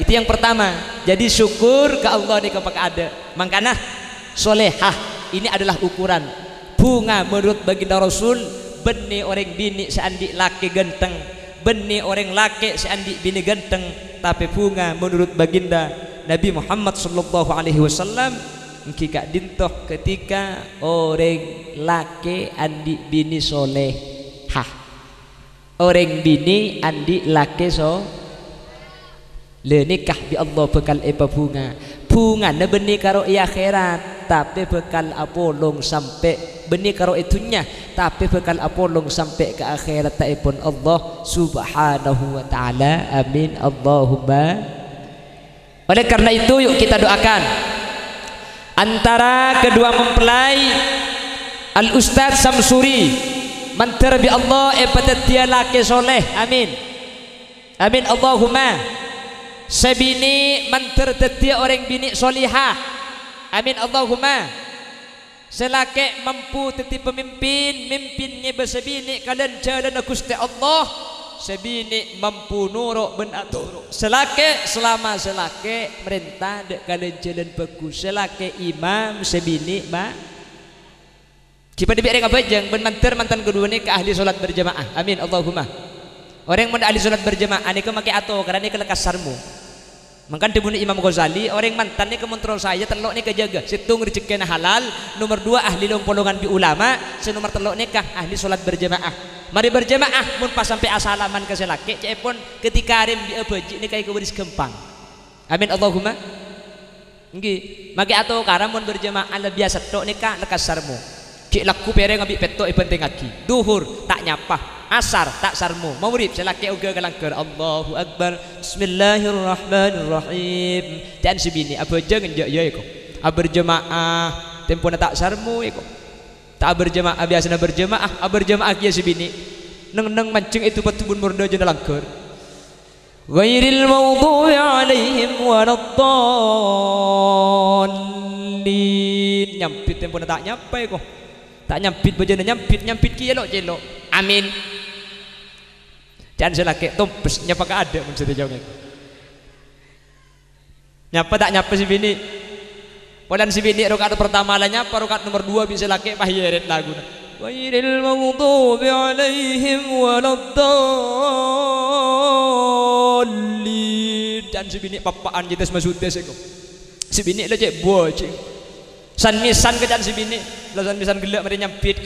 Itu yang pertama. Jadi, syukur ka Allah nèka pakaadâ'. Mangkana, solehah ini adalah ukuran. Bhunga menurut Baginda Rasul, bânnè orèng binè' sè andi' lakè ghântheng, bânnè orèng lakè' sè andi' binè ghântheng, tapè bhunga menurut Baginda Nabi Muhammad sallallahu alaihi wasallam èngghi ka'dinto ketika orèng lakè' andi' binè solehah. Orèng binè' andi' lakè so-, lè, nèka bi' Allah bhâkal èpabhunga. Bhungana bânnè karo è akhèrat, tapè bhâkal apolong sampè', bânnè karo è dhunnya, tapè bhâkal apolong sampè' ka akhèrattaèpon Allah Subhanahu wa Ta'ala. Amin. Allahumma. Oleh karena itu, yuk kita doakan antara kedua mempelai, Al Ustadz Samsuri, mandhâr bi' Allah èpadhâddhiyâ lakè soleh. Amin. Amin Allahumma. Sè binè' mandhâr dhâddhiyâ orèng binè' solihah. Amin Allahumma. Sè lakè' mampu dhâddhi pamimpin, mimpin ngèbâ sè binè' ka lan-jhâlânna Ghustè Allah. Sè binè' mampu noro' bân atoro'. Sè lakè', salama sè lakè' marènta dâ' ka lan-jhâlân bhâghus. Sè lakè' imam, sè binè' ma-, ghi' padâ bi' orèng abhâjâng bân mandhâr mantan kaduwâ nèka ahli sholat berjamaah. Amin, Allahumma. Orèng mon ahli sholat berjamaah nèka makè atokaran nèka lekkas sarmo. Mangkana dhâbuna Imam Ghazali, orèng mantan nèka mon terro saè tello' nèka jâgâ. Sèttong rejekkèna halal, nomer duwâ' ahli long-polongan bi' ulama, sè nomer tello' nèka ahli sholat berjamaah. Marè berjamaah, mon pas sampè' asalaman ka sè lakè', ca'èpon, "Kadhi karèm bi' abhâji' nèka èkabâris ghâmpang." Amin, Allahumma. Èngghi, makè atokaran mon berjamaah lebbi asètto' nèka lekkas sarmo. Ghi' lagghu pèrèng bi' pètto' èbhântèngngaghi. Dhuhur ta' nyapa, asar ta' sarmo, maghrib sè lakè' ongghâ ka langghâr. Allahu Akbar. Bismillahirrahmanirrahim. Ca'na sè binè', abhâjâng enjâ' iyâ èko. Aberjamaah, tempona ta' sarmo èko. Ta' aberjamaah, biyasana berjamaah, aberjamaah kèya sè binè'. Neng-enneng manjeng èdhu paddhu bun mor dhâjâna langghâr. Ghairil maghdubi alaihim waladdallin. Nyambit tempona ta' nyapa èko. Ta' nyambit bhâjâna nyambit, nyambit kèya lo'-cèlo'. Amin. Ca'na sè lakè' tompes nyapa kaadâ' mon sè tèjhâungan. Nyapa ta' nyapa sè binè'? Polana sè binè' raka'at pertama la nyapa, raka'at nomer duwâ' bi' sè lakè' pas èrèt laguna. Ghairil maghdubi alaihim waladdallin. Ca'na sè binè' pappa'an jâ' tas masudda sè ko. Sè binè' la cè' buwâ cè'. San-mèsan ka ca'na sè binè'. La san-mèsan ghellâ' marè nyambit.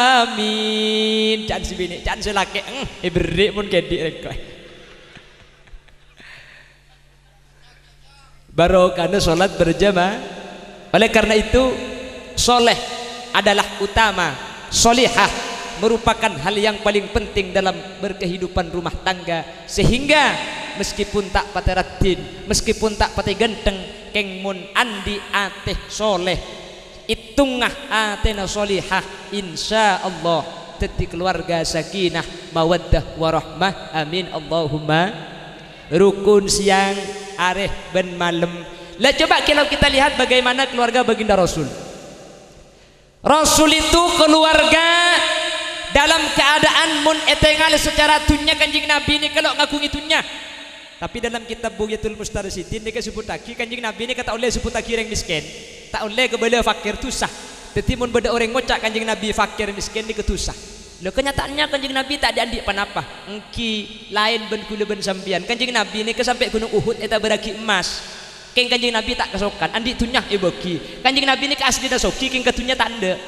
Amin. Ca'na sè binè', ca'na sè lakè'. Eng, èberri' mon kèdhi' rèko. Barokahna sholat berjamaah. Oleh karena itu, soleh adalah utama, solihah merupakan hal yang paling penting dalam berkehidupan rumah tangga, sehingga meskipun ta' patè raddhin, meskipun ta' patè ghântheng, kèng mon andi' atè soleh, èttongnga atèna solihah, insyaallah dhâddhi keluarga sakinah, mawaddah, warahmah. Amin, Allahumma. Rukun siang, arè, bân malem. Lah, coba kalau kita lihat bagaimana keluarga Baginda Rasul. Rasul itu keluarga Ètengalè sacara dhunnya Kanjeng Nabi nèka lo' ngaghungè dhunnya. Tapè dâlem kitab Bughyatul Mustarsyidin nèka èsebbhuttaghi Kanjeng Nabi nèka ta' ollè èsebbhuttaghi orèng mèskèn, ta' ollè kabâlâ fakir, dhusa. Dhâddhi mon bâdâ orèng ngoca' Kanjeng Nabi fakir mèskèn nèka dhusa. Lho, kanyataannya Kanjeng Nabi ta' dhi'-andhi' ponapa. Èngghi laèn bân kaulâ bân sampèyan. Kanjeng Nabi nèka sampè' Ghunong Uhud ètabârraghi emmas. Kèng Kanjeng Nabi ta' kasokan, andi' dhunnya èbâghi. Kanjeng Nabi nèka aslina soghi, kèng ka dhunnya ta' endâ'.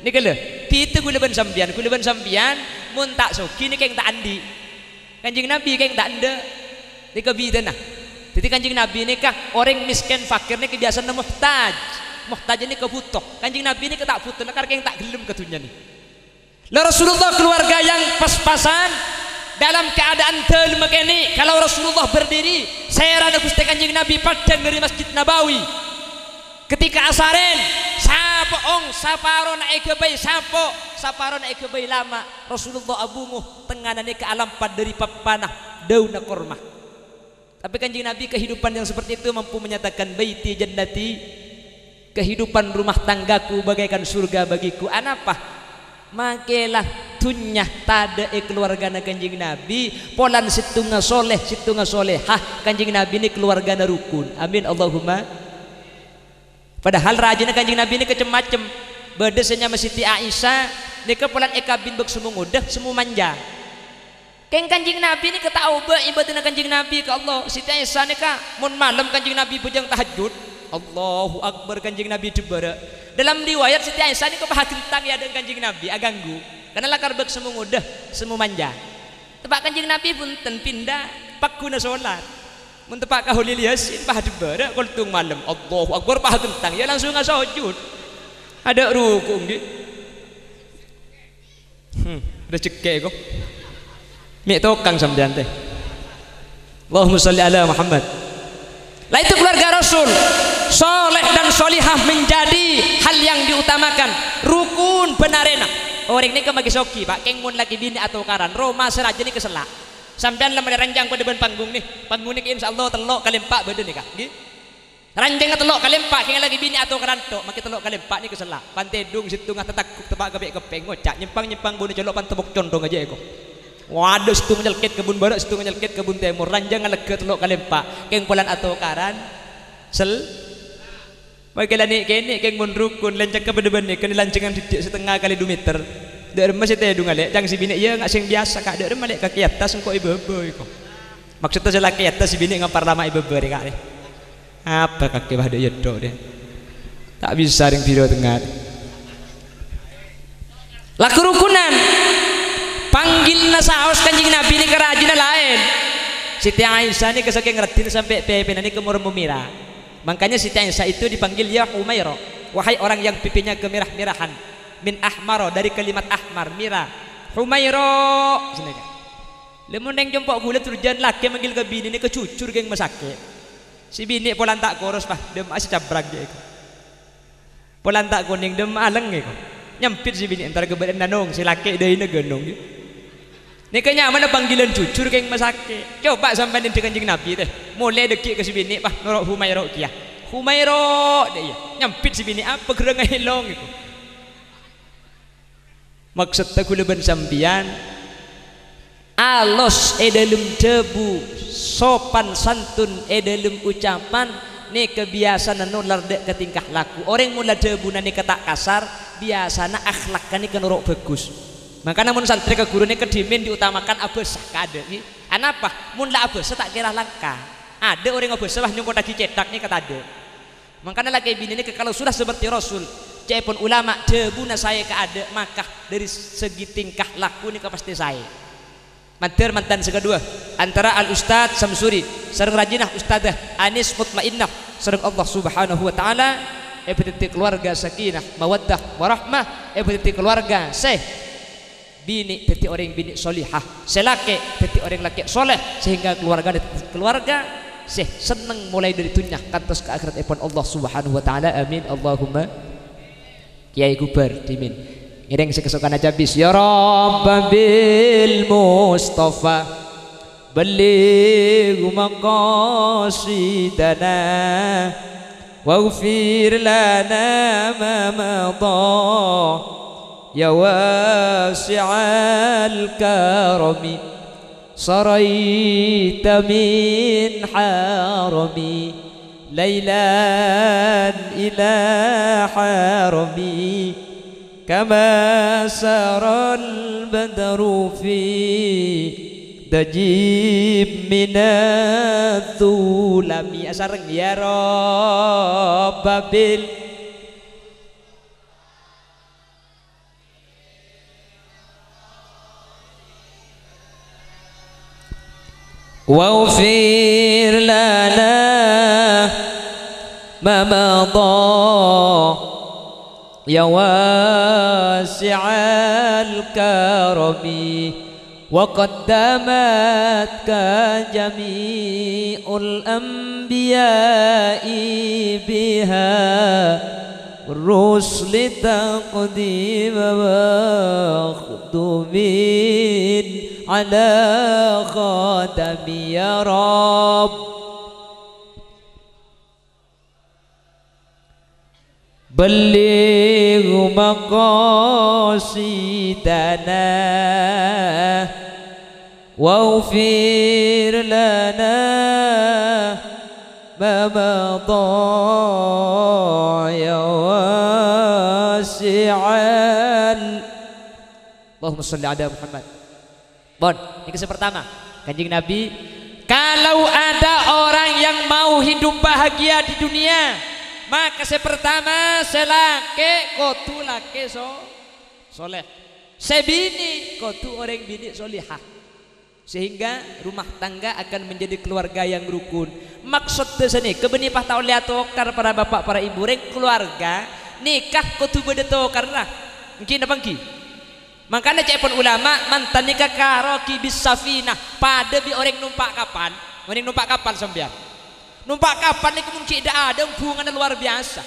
Nèka lho, bhidhâ kaulâ bân sampèyan. Kaulâ bân sampèyan mon ta' soghi nèka kèng ta' andi'. Kanjeng Nabi kèng ta' endâ'. Nèka bhidhâna. Dhâddhi Kanjeng Nabi nèka orèng mèskèn fakir nèka biyasana muhtaj. Muhtaj nèka bhuto. Kanjeng Nabi nèka ta' bhuto, lakar kèng ta' ghellem ka dhunnya nè. Lah Rasulullah keluarga yang pas-pasan dalam keadaan dhâlem kènè'. Kalau Rasulullah berdiri, sèrana Ghustè Kanjeng Nabi paddhâng dâri Masjid Nabawi. Ketika asarèn, sapo'ong, saparona èghâbây sapo', saparona èghâbây lama', Rasulullah abhungo, tengngana nèka alampat dâri pappana dâunna korma. Tapè Kanjeng Nabi kehidupan yang seperti itu mampu menyatakan, "Baiti jannati," kehidupan rumah tanggaku bagaikan surga bagiku. Anapa? Makèla dhunnya tadâ' è kaluwargana Kanjeng Nabi, polana sèttonga soleh, sèttonga solehah, Kanjeng Nabi nè kaluwargana rukun. Amin, Allahumma. Padahal rajina Kanjeng Nabi nèka cem-macem. Bâdâ sè nyama Siti Aisyah, nèka polana èkabin bâk semmo ngodâ, semmo manja. Kèng Kanjeng Nabi nèka ta' obâ ibâdâna Kanjeng Nabi ka Allah. Siti Aisyah nèka mon malem Kanjeng Nabi bhâjâng tahajjud, Allahu Akbar, Kanjeng Nabi dâbârâ. Dalam riwayat Siti Aisyah nèka pas aghentang è adâ'na Kanjeng Nabi, aganggu. Karna lakar bâk semmo ngodâ, semmo manja. Teppa' Kanjeng Nabi bhunten pinda, pagghuna solat. Mon teppa' ka Kholil Yasin, pas dâbârâ, koltung malem. Allahu Akbar, pas aghentang, iyâ langsung asojud. Adâ' ruku', ngghi. Hmm, rejekè, ko. Mè' tokang sampèyan, tè. Allahumma shalli ala Muhammad. Lah, itu keluarga Rasul. Soleh dan solihah menjadi hal yang diutamakan. Rukun bân arèna. Orèng nèka maghi soghi, Pak. Kèng mon lakè binè' atokaran, roma sè rajâ nèka sella'. Sampèyan la marè ranjang padâ bân panggung nè. Panggung nèka insyaallah tello' kalè empa' bâdâ nèka, ngghi. Ranjângnga tello' kalè empa', kèng lakè binè' atokaran tok, makè tello' kalè empa' nèka sella'. Pan tèdung sèttonga tatagguk teppa' ka pè'-keppè', ngoca' nyèmpang-nyèmpang bâna colo' pan tepok condhong ajâ, èko. Wadâ, sèttonga nyelkèt ka bun bârâ', sèttonga nyelkèt ka bun tèmor, ranjângnga lèghâ tello' kalè empa', kèng polana atokaran sel-, Makè la nè'-kènè' kèng mon rukun, lèncègghâ padâ bân nèka, lanjhângan dhiddhi' satengnga kalè du mèter. Dâ' remma sè tèdungnga, Lè'? Ca'na sè binè', "Iyâ, nga' sèng biyasa, Ka'." "Dâ' remma, Lè', kakè attas engko' è bâbâ," èko. Maksodda sè lakè attas, sè binè' ngapar lama è bâbâ rè, Ka', rè. Apa kakè bâdâ iyâ tok, rè? Ta' bisa rèng bhiro tengnga. Laku rukunan. Panggilna saos Kanjeng Nabi nèka rajina laèn. Siti Aisyah nèka sakèng raddhinna sampè' pèpèna nèka mormo mèra. Makanya Siti Aisyah itu dipanggil, "Ya Humaira, wahai orang yang pipinya kemerah-merahan." Min ahmara, dari kalimat ahmar, mèra. Humaira, sènèka. Lha mon rèng compo' ghulâ tor jhân lakè manggil ka binèna, kajhujhur kèng masakè'. Sè binè' polana ta' koros, pas, dâmma'a sè cabrang jâ' èko. Polana ta' konèng, dâmma'a lèng èko. Nyambit sè binè' entar ka bâdâna nong, sè lakè' dâina ghânong, yâ. Nèka nyamana panggilan jhujhur kèng masakè'. Coba sampèyan ènḍâ' Kanjeng Nabi, tè. Molè dhâggi' ka sè binè', pas, noro' Humaira kèya. "Humaira," dhâ' iyâ. Nyambit sè binè', apa ghârângnga èlong èko. Maksodda ghulâ bân sampèyan, alos è dâlem dhâbu, sopan santun è dâlem ucapan, nèka biyasana nolar dâ' ka tingkah laku. Orèng mon la dhâbuna nèka ta' kasar, biyasana akhlakka nèka noro' bhâghus. Mangkana mon santrè ka ghuru nèka dhimèn diutamakan abhâsa ka adâ', ghi. Anapa? Mon la abhâsa ta' kèra langka. Adâ' orèng abhâsa, wah, nyongkottaghi cèthak nèka tadâ'. Mangkana lakè binè nèka kalau sudah seperti Rasul, ca'èpon ulama, dhâbuna saè ka adâ', maka dâri segi tingkah laku nèka pastè saè. Mandhâr mantan sè kaduwâ, antara Al Ustadz Samsuri sareng rajina Ustadzah Anis Mutmainnah sareng Allah Subhanahu wa Ta'ala, èpadhâddhi kaluwarga sakinah, mawaddah, warahmah, èpadhâddhi kaluwarga sè binè' dhâddhi orèng binè' solihah, sè lakè' dhâddhi orèng lakè' soleh, sehingga kaluwargana dhâddhi kaluwarga sè senneng molaè dâri dhunnya kantos ka akhèrattèpon Allah Subhanahu wa Ta'ala. Amin, Allahumma. Kèyaè ghubâr dhimèn. Ngèrèng sè kasokanna cabis, "Ya Rabba bil Mustafa, balligh maqasidana, waghfir lana ma madha." يا واسع الكرم، سريت من حرمي ليلا إلى حرمي، كما سرى البدر في دجى من الظلم. Asareng, يا رب بال واغفر لنا ما مضى يا واسع الكرم، وقدمتك جميع الأنبياء بها الرسل تقديم مخدوم على خاتم يا رب. بلغ مقاصدنا واغفر لنا ما مضى يا واسع ال-. Allahumma shalli ala Muhammad. Pon, nèka sè pertama. Kanjeng Nabi, "Kalau ada orang yang mau hidup bahagia di dunia, maka sè pertama, sè lakè' kodhu lakè' so-, soleh. Sè binè' kodhu orèng binè' solehah. Sehingga rumah tangga akan menjadi keluarga yang rukun." Maksodda sanèka bânnè pas ta' ollè atokar, para bapa', para ibu. Rèng keluarga, nikah kodhu bâdâ tokarra. Èngghi napa èngghi? Mangkana ca'èpon ulama, mantan nèka karokibis safinah, padâ bi' orèng nompa' kapal. Orèng nompa' kapal sampèyan. Nompa' kapal nèka mon ghi' dâ'-adâ' bhungana lowar biyasa.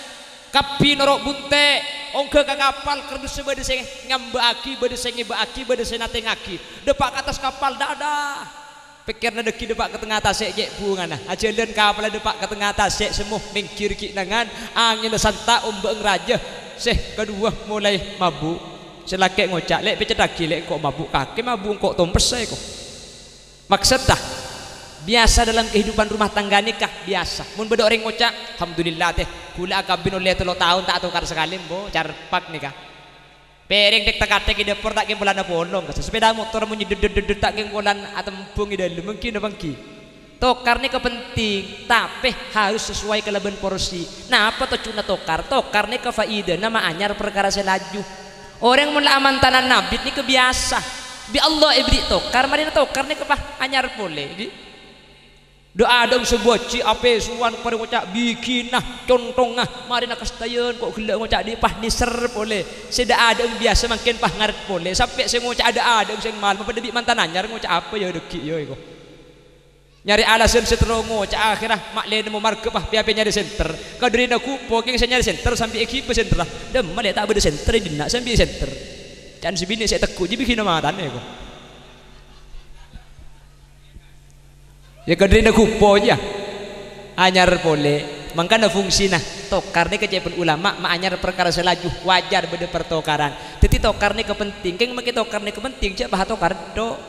Kabbhi noro' bunte', ongghâ ka kapal, kardus sè bâdâ sè ngambâ'aghi, bâdâ sè ngèbâ'aghi, bâdâ sè natèngngaghi. Dâpa' ka attas kapal, dâ'-adâ'. Pèkkèrra dâggi' dâpa' ka tengnga tasè' cè' bhungana. Ajhâlân kapalla dâpa' ka tengnga tasè', semmo mèngghir ghi' nangan, angènna santa', ombâ'na rajâ. Sè kaduwâ molaè mabu'. Sè lakè' ngoca', "Lè', pèccèttaghi, Lè', engko' mabu' kakè, mabu' engko' tompessa, ko." Maksodda, biyasa dalam kehidupan rumah tangga nèka biyasa. Mon bâdâ orèng ngoca', "Alhamdulillah, tè, ghulâ akabin ollè tello taon ta' atokar sakalè, embu, carpak nèka." Pèrèng dhek-takaddhek è dâpor ta' kèng polana polong, sepèda motor mon nyeddet-deddet ta' kèng polana atembhung è dâlem, èngghi napa èngghi? Tokar nèka penting, tapè harus sesuai kalabân porsi. Napa tojjhuna tokar? Tokar nèka faidana ma' anyar parkara sè laju. Orèng mon la amantanan abit nèka biyasa. Bi' Allah èberri' tokar, marèna tokar nèka pas anyar polè, ghi. Dâ'-adâ' sè bâji' apèsowan parèng ngoca' bigina, contongnga, marèna kastèyan ko' ghellâ' ngoca' dhi' pas nèser polè. Sè dâ'-adâ' biyasa mangkèn pas ngarep polè. Sampè' sè ngoca'a dâ'-adâ' sè mal, mapadâ bi' mantan anyar ngoca' apa ya dâggi' ya, èko. Nyarè alasan sè terro ngoca', akhèrra ma' lè nemmo marghâ, pas pè-apè nyarè senter. Kadhârina ghupo kèng sè nyarè senter sambi èghibâ senterra. Dâmma lè' ta' bâdâ senter è dinna' sambi senter. Can sè binè' sè tegghu' jiyâ bigina matana, èko. Yâ kadhârina ghupo jiyâ. Anyar polè. Mangkana fungsina tokar nèka ca'èpon ulama ma' anyar parkara sè laju, wajar bâdâ partokaran. Dâddhi tokar nèka penting. Kèng makè tokar nèka penting, jhâ' pas atokar tho'.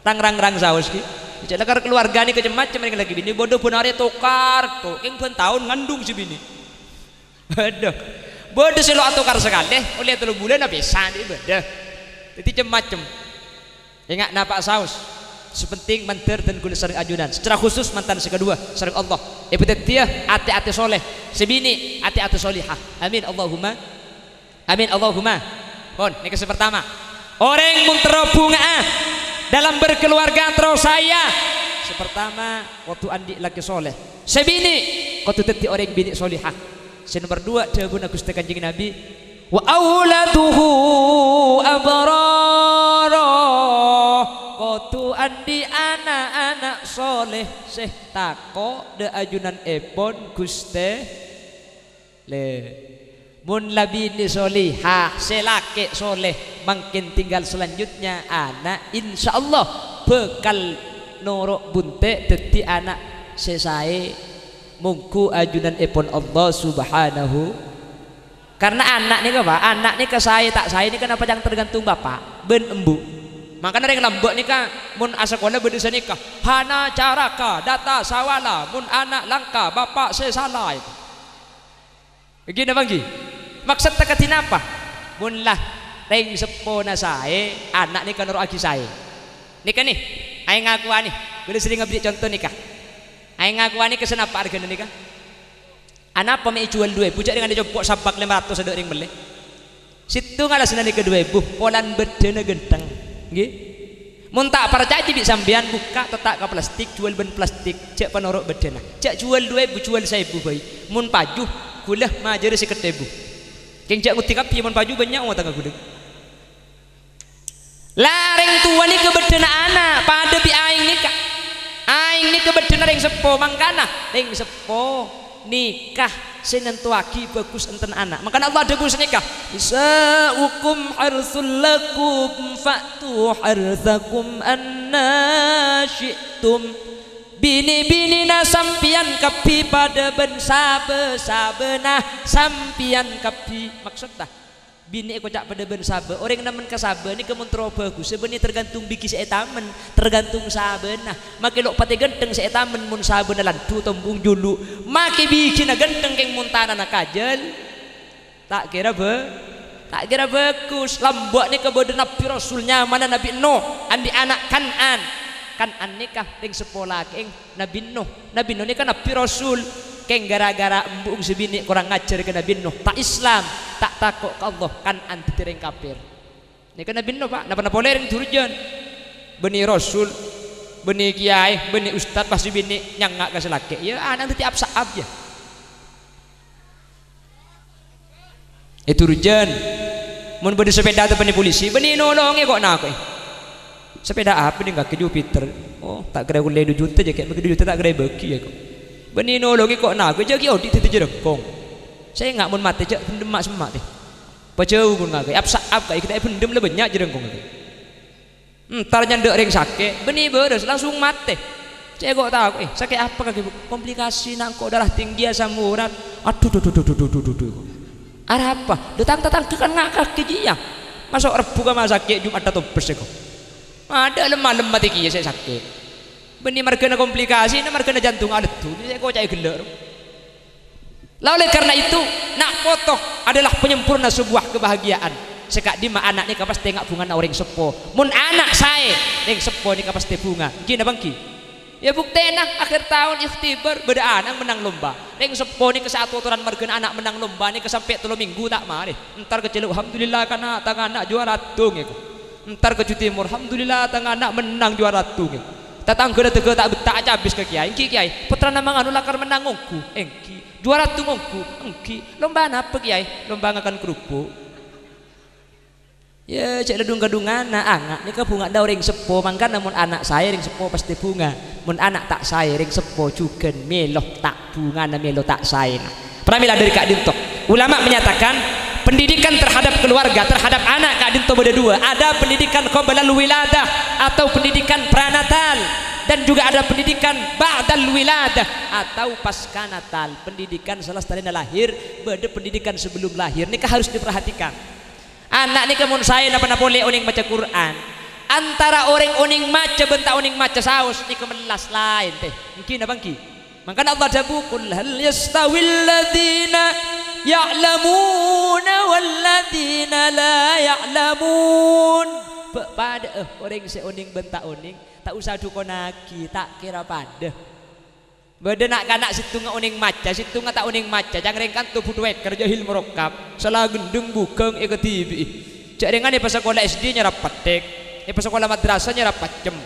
Rang-rang-rang saos ghi. Cè' lakar kaluwarga nèka cem-macem rèng lakè binè, bâdâ bân arè tokar tho', kèng bân taon ngandung sè binè. Adhu. Bâdâ sè lo' atokar sakalè, ollè tello bulân abis, dhi' bâdâ. Dâddhi cem-macem. Enga' napa saos. Sè penting mandhâr dân kaulâ sareng ajunan. Secara khusus mantan sè kaduwâ sareng Allah. Èpadhâddhiyâ atè-atè soleh. Sè binè' atè-atè solehah. Amin. Allahumma Amin, Allahumma. Pon, nèka sè pertama. Orèng mon terro bhunga'a dalam berkeluarga terro sayang. Sè pertama, kodhu andi' lakè soleh. Sè binè', kodhu dâddhi orèng binè' solehah. Sè nomer duwâ', dhâbuna Ghustè Kanjeng Nabi, "Wa auladuhu abrara." Kodhu andi' ana'-ana' soleh sè tako' dâ' ajunanèpon Ghustè. Lè, mon la binè solehah, sè lakè soleh, mangkèn tinggal selanjutnya ana', insyaallah bhâkal noro' bunte' dâddhi ana' sè saè, mongghu ajunanèpon Allah Subhanahu. Karna ana' nèka, Pa', ana' nèka saè ta' saè nèka napa ca'na tergantung bapa' bân embu'. Mangkana rèng lambâ' nèka mon asakola bâdâ sanèka, hana caraka, data sawala, mon ana' langka, bapa' sè sala. Èngghi napa èngghi? Maksadda kadhi napa? Mon la rèng seppona saè, ana' nèka noro'aghi saè. Nèka nè, aè ngakowani, kaulâ serrèng aberri' conto nèka. Aè ngakowani kassa napa arghâna nèka? Anapa mè' èjhuwâl du èbu, jhâ' rèng anè compo' sabâk lèma ratos adâ' rèng mellè? Sèttonga la sanèka du èbu, polana bâddhâna ghântheng. Èngghi? Mon ta' parcajâ bi' sampèyan, bukka' tetta' ka plastik, jhuwâl bân plastik, jhâ' panoro' bâddhâna. Jhâ' jhuwâl du èbu, jhuwâl saèbu bhâi. Mon paju, ghulâ majârâ sèket èbu. Kèng jhâ' ngoddi kabbhi, mon paju bânnya' otangnga ghulâ. La, rèng towa nèka bâddhâna ana', padâ bi' aèng nèka. Aèng nèka bâddhâna rèng seppo, mangkana rèng seppo nèka sè nantowaghi bhâghus enten ana'. Mangkana Allah adhâbu sanèka, "Nisa'ukum hartsul lakum fa'tu hartsakum anna syi'tum." Binè-binèna sampèyan kabbhi padâ bân sabâ-sabâna sampèyan kabbhi. Maksadda, Binè èkoca' padâ bân sabâ. Orèng nemmen ka sabâ nèka mon terro bhâghus, bânnè tergantung bighi sè ètamen, tergantung sabâna. Makè lo' patè ghântheng sè ètamen mon sabâna landhu tombung julu'. Makè bighina ghântheng kèng mon tanana kajâl, ta' kèra bhâ-, ta' kèra bhâghus. Lambâ' nèka bâdâ nabbhi rasul nyamana Nabbhi Nuh, andi' ana' Kan'an. Kan'an nèka rèng seppo lakè'èng Nabbhi Nuh. Nabbhi Nuh nèka nabbhi rasul. Kèng ghârâ-ghârâ embu'eng sè binè' korang ngajhâr ka Nabbhi Nuh, ta' Islam, ta' tako' ka Allah, Kan'an dhâddhi rèng kafir. Nèka Nabbhi Nuh, Pa', napa-napa polè rèng Durjan. Bânnè rasul, bânnè kèyaè, bânnè ustad, pas sè binè' nyanga' ka sè lakè'. Iyâ, ana' dhâddhi ap-sa'ap, yâ. È Durjan, mon bâdâ sepèda teppa'na polisi, bânnè nolongè ko' nako'è. Sepèda apa nèng kakè, Jupiter? Oh, ta' kèra ollè du juta jâ, kè' makè du juta ta' kèra èbâghi, yâ, ko'. Bânnè nolongè ko' nako'è, jâ' ghi' odi' dhâddhi jârângkong. Sènga' mon matè jâ' bhendhem ma'-semma' tè. Pajhâu mon ngako'è, ap-sa'ap kaè, kèna è bhendhem la bânnya' jârângkong ngako'è. Entar nyandhâ' rèng sakè', bânnè bârâs, langsung matè. Cè' ko' tako'è, sakè' apa kakè, Bu? Komplikasi, na', engko' darah tinggi, asam urat. Adhu, dhu, dhu, dhu. Arapa? Dhu, tang-tatangghâ kan nga' kakè jiyâ. Maso' Rebbhu ka ma' sakè', Jum'atta tompes, èko. Adâ' lem-malem matè kèya sè sakè'. Bânnè marghâna komplikasi, na' marghâna jantung aleddhu, sè èkoca'è ghellâ', ro. La, oleh karena itu, na' poto adalah penyempurna sebuah kebahagiaan. Sè ka'dimma ana' nèka pastè nga' bhungana orèng seppo. Mon ana' saè, rèng seppo nèka pastè bhunga. Èngghi napa èngghi? Yâ, buktèna, akhir taon ikhtibar, bâdâ ana' mennang lomba. Rèng seppo nèka sè atotoran marghâna ana' mennang lomba nèka sampè' tello minggu ta' marè. Entar ka Cèlo', "Alhamdulillah, kana' tang ana' juwara adhung," èko. Entar ka Ju Timor, "Alhamdulillah, tang ana' mennang juwara adhung," èko. Tatangghâna dhâgghâ ta' betta'aghi abis ka kèyaè, "Èngghi, Kèyaè, pottrana manganu lakar mennang ongghu?" "Èngghi." "Juwara adhung ongghu?" "Èngghi." "Lomba napa, Kèyaè?" "Lomba ngakan kerupuk." Yâ, cè' la dhung-kadhungana, nga' nèka bhungana orèng seppo, mangkana mon ana' saè rèng seppo pastè bhunga, mon ana' ta' saè rèng seppo jhughân mèlo ta' bhungana, mèlo ta' saèna. Pramèla dhâri ka'dinto, ulama menyatakan pendidikan terhadap keluarga, terhadap anak ka'dinto bâdâ dua. Ada pendidikan qoblal wiladah atau pendidikan pranatal, dan juga ada pendidikan ba'dal wiladah atau pasca natal. Pendidikan salastarèna lahir, bâdâ pendidikan sebelum lahir. Nèka harus diperhatikan. Ana' nèka mon saè napa-napa polè onèng maca Qur'an. Antara orèng onèng maca bân ta' onèng maca saos nèka mellas laèn, tè. Èngghi napa èngghi? Mangkana Allah adhâbu, "Qul hal yastawil ladzina ya'lamuna wal ladzina la ya'lamun." Bâ' padâ'â orèng sè onèng bân ta' onèng, ta' osa dhukonnaghi, ta' kèra padâ. Bâdâ na'-kana' sèttonga onèng maca, sèttonga ta' onèng maca, ca'na rèng kanto bhuto èkèr jahil murakkab, sala ghendheng bhughâng èkadhibi'i. Jhâ' rèngan èpasakola S D nyarap pèthèk, èpasakola madrasah nyarap pacem.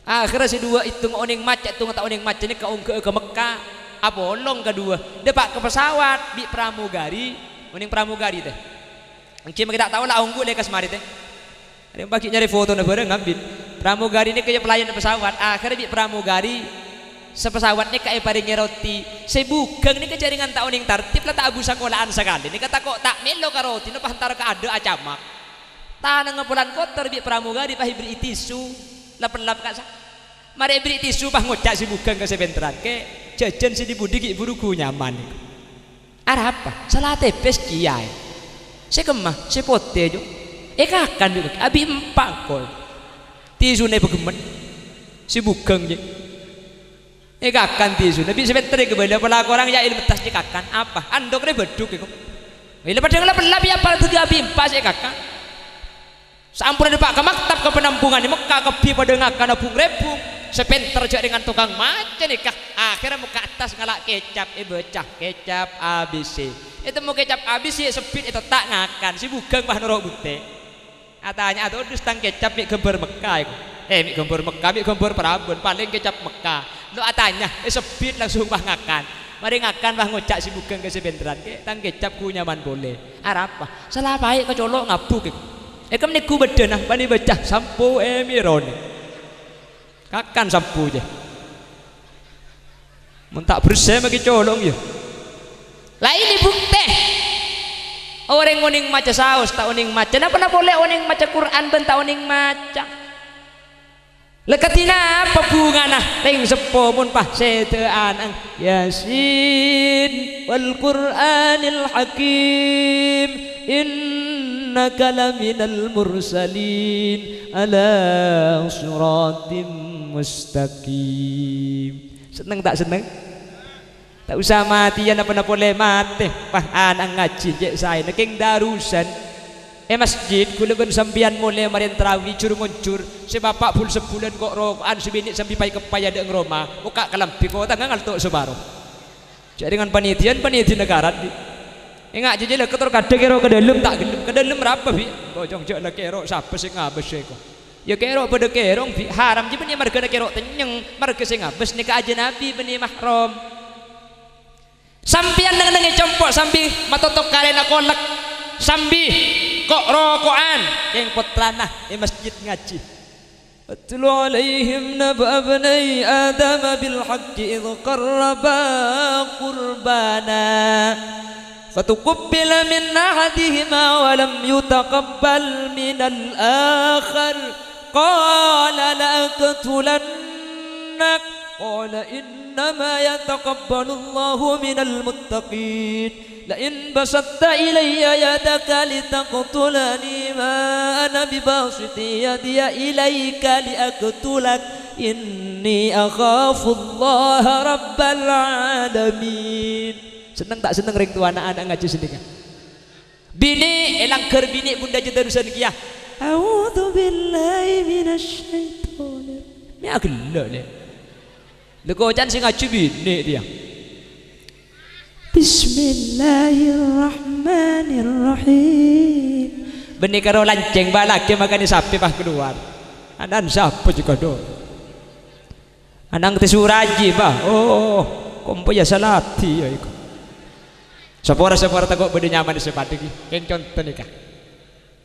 Akhèrra sè duwâ' èttonga onèng maca, èttonga ta' onèng maca nèka ongghâ'â ka Mekka, apolong ka duwâ', dâpa' ka pesawat bi' pramugari. Onèng pramugari, tè? Èngghi makè ta' tao la ongghu lèkas marè, tè. Rèng paghi' nyarè fotona bhârâng, ngambit. Pramugari nèka ya pelayan pesawat. Akhèrra bi' pramugari sapesawat nèka èparèngè roti. Sè bhughâng nèka jhâ' rèngan ta' onèng tartib la ta' abu sakola'an sakalè. Nèka tako' ta' mèlo ka rotina, pas entar ka adâ' acamak. Tanangnga polana kotor bi' pramugari, pas èberri'i tisu. Lap-ellap ka'sa. Marè èberri' tisu, pas ngoca' sè bhughâng ka sè pènterran, "Kè, jhâjhân sè dhi-budhi ghi' bhuru ghu nyaman." Arapa? Sala tepes kèyaè. Sè kemma, sè potè, Cong. Èkakan bi' kakè, abi' empa' engko'. Tisuna èpaghemmet. Sè bhughâng, Cong. Èkakan tisuna, bi' sè pènter èkabâlâ, pola korang ya' èlemettas èkakan. Apa? Andhuk rè bâdhuk èko. Ila padhâ ngala-pella bi' apa dhâddhi abi' empa' sè èkakan. Saamponna dâpa' ka maktab ka panampungan è Mekka, kabbhi padhâ ngakana bhung-rèbhung. Sè pènter jhâ' rèngan tokang maca nèka. Akhèrra mokka' attas ngala' kecap, èbâca kecap A B C. Ètemmo kecap A B C, èsebbhit, ètetta' ngakan. Sè bhughâng pas noro' bute. Atanya, "Atodus tang kecap mè' ghâmbhâr Mekka èko?" Eh, mè' ghâmbhâr Mekka, mè' ghâmbhâr parabân, palèng kecap Mekka. Lo' atanya, èsebbhit langsung pas ngakan. Marè ngakan pas ngoca' sè bhughâng ka sè pènterran, "Kè, tang kecap ghu nyaman polè." Arapa? Sala paè' ka colo' ngabu, Kè. Èkemnè ghu bâddhâna, bânnè bâca, sampo èmèrone. Kakan sampo, jâ. Mon ta' bersè maghi colo', yâ. La, ini bukte. Orèng onèng maca saos, ta' onèng maca. Napa-napa polè onèng maca Qur'an bân ta' onèng maca. La, kadhi napa bhungana rèng seppo mon pas sèdhâ'ân, Yasin wal Qur'anil Hakim, innaka laminal mursalin ala siratim mustaqim. Senneng ta' senneng? Ta' osa matèyan apa-napa polè matè, pas ana' ngajhi cè' saèna kèng darusan. È masjid, ghulâ bân sampèyan molè marèn tarawi jur-ngonjur, sè bapa' bul-sabulân ko'-roko'an, sè binè' sambi paè-keppay adâ'eng roma, mokka' kalambhi kotangnga ngalto' saparo. Jhâ' rèngan panètèyan, panètèyanna karat, bi'. Enga' jhâ' jhâ' la kètor kadhâng kèro ka dâlem, ta' ghellem. Ka dâlem arapa, bi'? Kocong jhâ' la kèro sapa sè ngabâs èko. Yâ kèro padâ kèrong, bi'. Haram jiyâ bânnè marghâna kèro tennyeng, marghâ sè ngabâs nèka ajanabi bânnè mahram. Sampèyan neng-enneng è compo' sambi matotok karèna kolek, sambi ko'-roko'an, kèng pottrana è masjid ngajhi. Atlu alaihim naba' abnai Adama bil haqqi idh qarraba qurbana. Fatuqbila min ahadihima wa lam yutaqabbal minal akhar. Qala la aqtulannak. Qala innama yataqabbalullahu minal muttaqin. La in basatta ilayya yadaka litaqtulani ma ana bibasitin yadiya ilaika liaqtulak. Inni akhafullaha rabbal alamin. Senneng ta' senneng rèng towana ana' ngajhi sanèka? Binè' è langghâr binè' bhundhâ jhâ' darusan kèya. A'udzubillahi minasyaitonir. Mè' aghellâ', Lè'. Lè' kocan sè ngajhi binè' rèya. Bismillahirrahmanirrahim. Bânnè karo lancèng, bâlâghiyâ makanè sapè pas kalowar. Ana'an sapa jiyâ kadhung? Ana'an Tè Suraji, Bah. Oh, kompoyya salatè yâ èko. Sapora-sapora tako' bâdâ nyaman sè padâ ghi. Kèng conto nèka.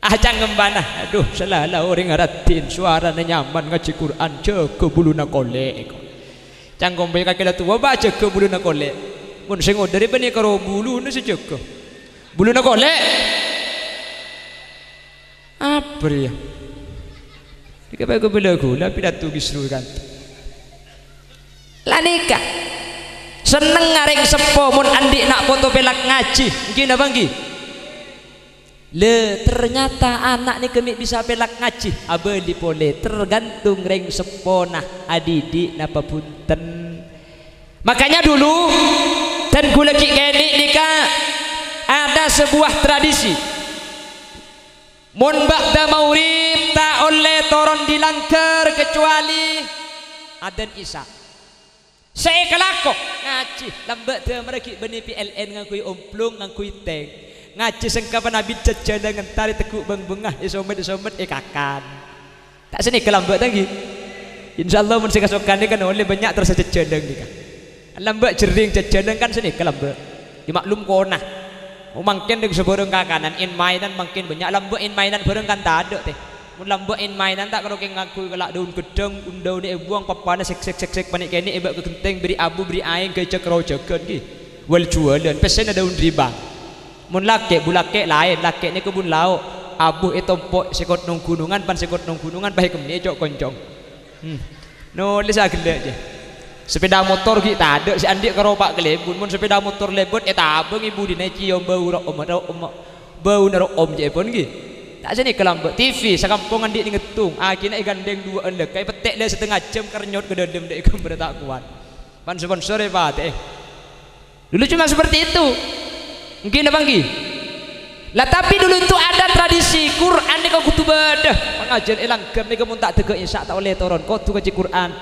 Ah, cangkem bâ'na. Adhu, sala la orèng araddhin, sowarana nyaman ngajhi Qur'an, jâgâ buluna kolè' èko. Cangkem bâ'na kakè la towa, Bah, jâgâ buluna kolè'. Mon sè ngodâri bânnè karo buluna sè jâgâ. Buluna kolè'. Apa rèya? Dika bhâi ghulâ-ghulâ pidato gisru kan. La nèka. Sennengnga rèng seppo mon andi' na' poto pèlak ngajhi. Èngghi napa èngghi? Lè, ternyata ana' nèka mè' bisa pèlak ngajhi. Abâli polè, tergantung rèng seppona adidik napa bhunten. Makanya dulu, dan ghulâ ghi' kènè' nèka ada sebuah tradisi. Mon ba'da maghrib ta' ollè toron dâri langghâr kecuali adzan Isya. Sè èkalako ngajhi, lambâ' dâmmarra ghi' bânnè P L N ngangghuy omplung, ngangghuy tank. Ngajhi sengka panabit jhâjhâlâng entar ètegghu' bâng-bângnga, èsomet-èsomet, èkakan. Ta' sanèka lambâ' ta' èngghi? Insyaallah mon sè kasokan nèka kan ollè bânnya' terros jhâjhâlâng nèka. Lambâ' jhering jhâjhâlâng kan sanèka lambâ'. Yâ maklum kona. Oh, mangkèn dâ' sabârâng kakanan, èn-maènan mangkèn bânnya', lambâ' èn-maènan bhârâng kan tadâ' tè. Mon lambâ' èn-maènan ta' karo kèng ngangghuy kala' dâun ghedhâng, un-dâunna èbuwâng, pappana sèk-sèk sèk-sèk panè' kènè' èbâ' ka ghentèng, bâri' abu, bâri' aèng, ghâjâk ro-jâghân ghi. Wal juwalan, pèssèna dâun riba. Mon lakè', bu lakè' laèn, lakè' nèka bun lao', abu ètompo' sèkot nong ghunongan pan sèkot nong ghunongan, pas èkemmè co'-koncong. Hmm. Nolès aghellâ' jâ. Sepèda motor ghi' tadâ' sè andi' karo pa' kalèbun. Mon sepèda motor lèbât, ètabâng è budina, èciom bâu ro'om, ro'om, bâuna ro'om ca'èpon ghi. Ta' sanèka lambâ'. T V sakampongan andi' nèngèttong, akhirnya èghândhèng duwâ'ân lèka, èpettè' la satengnga jam, kernyot ka dâlem, dâ' è ghâmbhârâ ta' kowat. Pan-sponsor èpatè'è. Dulu cuma seperti itu. Èngghi napa èngghi? Lah, tapi dulu itu ada tradisi, Qur'an nèka kodhu bâdâ. Pangajiyân è langghâr nèka mon ta' dâgâ' Isya ta' ollè toron, kodhu ngajhi Qur'an.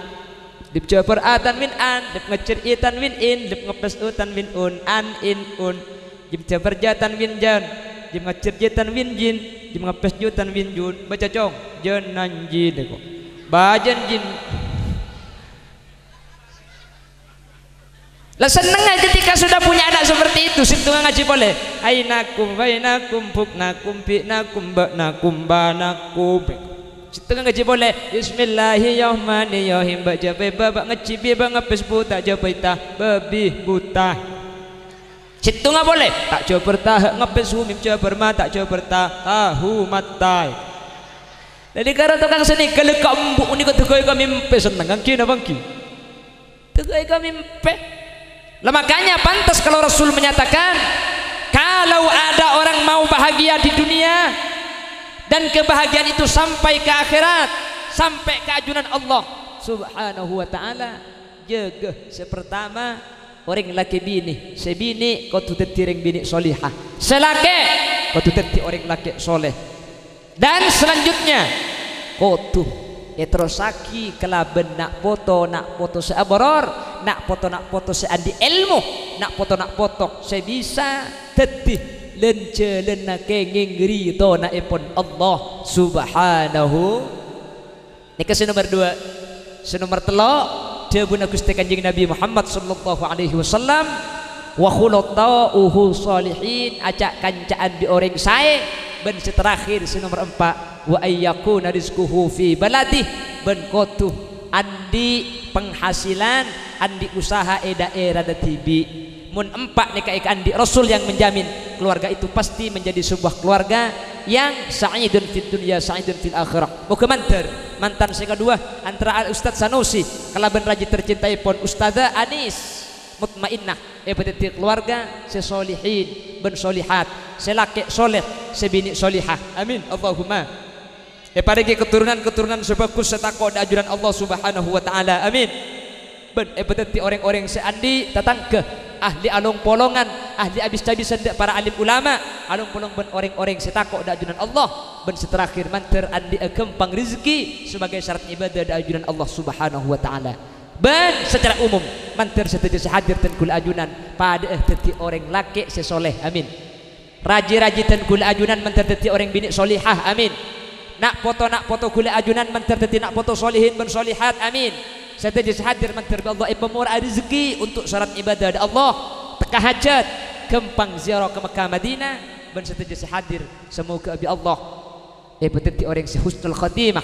Lip jabâr a tanwin an, lip ngajjhâr i tanwin in, lip ngepes u tanwin un, an, in, un. Jim jabâr ja tanwin jan, jim ngajjhâr ji tanwin jin, jim ngepes ju tanwin jun. Baca, Cong, jananji nèko. Bajanjin. Lah, sennengnga ketika sudah punya anak seperti itu, sèttongnga ngajhi polè. Ainakum, bainakum, buknakum, bi'nakum, ba'nakum, banakum. Sèttongnga ngajhi polè. Bismillahirrahmanirrahim. Bâ' jâ bâ', bâ' ngajhi bi, bâ' ngepes bu, ta' jâ bâ' ta, babi buta. Sèttongnga polè. Ta' jâ bâr ta, ha ngepes hu, mim jâ bâr ma, ta' jâ bâr ta, tahu matai. Dhâddhi karo tokang sè nèka lèka embu' nèka dâgâ'è ka mimpè sennengnga, èngghi napa èngghi? Dâgâ'è ka mimpè. Lah, makanya pantas kalau Rasul menyatakan, kalau ada orang mau bahagia di dunia dan kebahagiaan itu sampai ke akhirat, sampai ka ajunan Allah Subhanahu wa Ta'ala, jâgâ sè pertama, orèng lakè binè. Sè binè kodhu dhâddhi orèng binè solihah. Sè lakè kodhu dhâddhi orèng lakè soleh. Dan selanjutnya, kodhu èterrossaghi kalabân na' poto-na' poto sè aboror, na' poto-na' poto sè andi' èlmo, na' poto-na' poto sè bisa dhâddhi lan-jhâlânna kèngèng ridhonaèpon Allah Subhanahu. Nèka sè nomer duwâ'. Sè nomer tello', dhâbuna Ghustè Kanjeng Nabi Muhammad sallallahu alaihi wasallam, "Wa khulatha'uhu shalihin," aca'-kanca'an bi' orèng saè, bân sè terakhir, sè nomer empa', "Wa ayyakuna rizquhu fi baladih," bân kodhu andi' penghasilan, andi' usaha è dhaèrana dhibi'. Mon empa' nèka èkaandi' Rasul yang menjamin, keluarga itu pasti menjadi sebuah keluarga yang sa'idun fid dunya, sa'idun fil akhirah. Moghâ mandhâr, mantan sè kaduwâ antara Al Ustadz Sanusi kalabân raji tercintaèpon Ustadzah Anis Mutmainnah èpadhâddhi keluarga sè solihin bân solihat, sè lakè' soleh, sè binè' solihah. Amin, Allahumma. Èparèngè keturunan-keturunan sè bhâghus sè tako' dâ' ajunan Allah Subhanahu wa Ta'ala. Amin. Bân èpadhâddhi orèng-orèng sè andi' tatangghâ, ahli along-polongan, ahli abis-cabisan dâ' para alim ulama, along-polong bân orèng-orèng sè tako' dâ' ajunan Allah, bân sè terakhir mandhâr andi'â ghâmpang rezeki sebagai syarat ibadah dâ' ajunan Allah Subhanahu wa Ta'ala. Bân secara umum, mandhâr sadhâjâ sè hadir dân kaulâ ajunan padâ'â dhâddhi orèng lakè' sè soleh. Amin. Raji-raji dân kaulâ ajunan mandhâr dhâddhi orèng binè' solihah. Amin. Na' poto-na' poto kaulâ ajunan mandhâr dhâddhi na' poto solihin bân solihat. Amin. Sadhâjâ sè hadir mandhâr bi' Allah èpamora'a rezeki untuk syarat ibadah dâ' Allah. Tekka hajat, ghâmpang ziarah ka Mekkah Madinah, bân sadhâjâ sè hadir, semoga bi' Allah èpadhâddhi orèng sè husnul khotimah,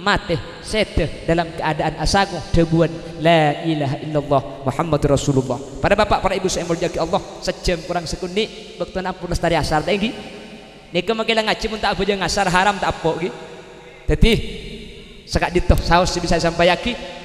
matè sèdhâ dalam keadaan asango dhâbuwân "La ilaha illallah Muhammadur Rasulullah." Para bapa', para ibu sè èmoljâ'aghi Allah, sajjhâm korang sakonè', bâktona ampon lastarè asar, ta' èngghi? Nèka mangkèla ngajhi mon ta' abhâjâng asar, haram ta' eppo', ghi? Dhâddhi, saka'dinto saos sè bisa èsampayaghi.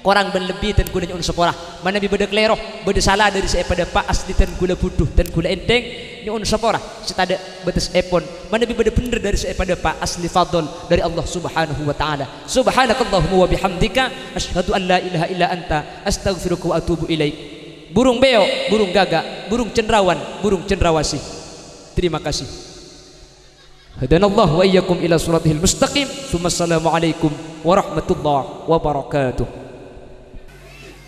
Korang bân lebbi dân kaulâ nyo'on sapora. Manabi bâdâ kalèro, bâdâ sala dâri sè èpadâpa', asli dân kaulâ budhu, dân kaulâ ènthèng, nyo'on sapora sè tadâ' bâtessèpon. Manabi bâdâ bhendher dâri sè èpadâpa', asli fadl dâri Allah Subhanahu wa Ta'ala. Subhanakallahumma wa bihamdika, asyhadu an la ilaha illa anta, astaghfiruka wa atubu ilaik. Burung beo, burung gagak, burung cendrawan, burung cendrawasih. Terima kasih. Hadanallahu wa iyyakum ila siratihil mustaqim. Tsumma assalamualaikum warahmatullahi wabarakatuh.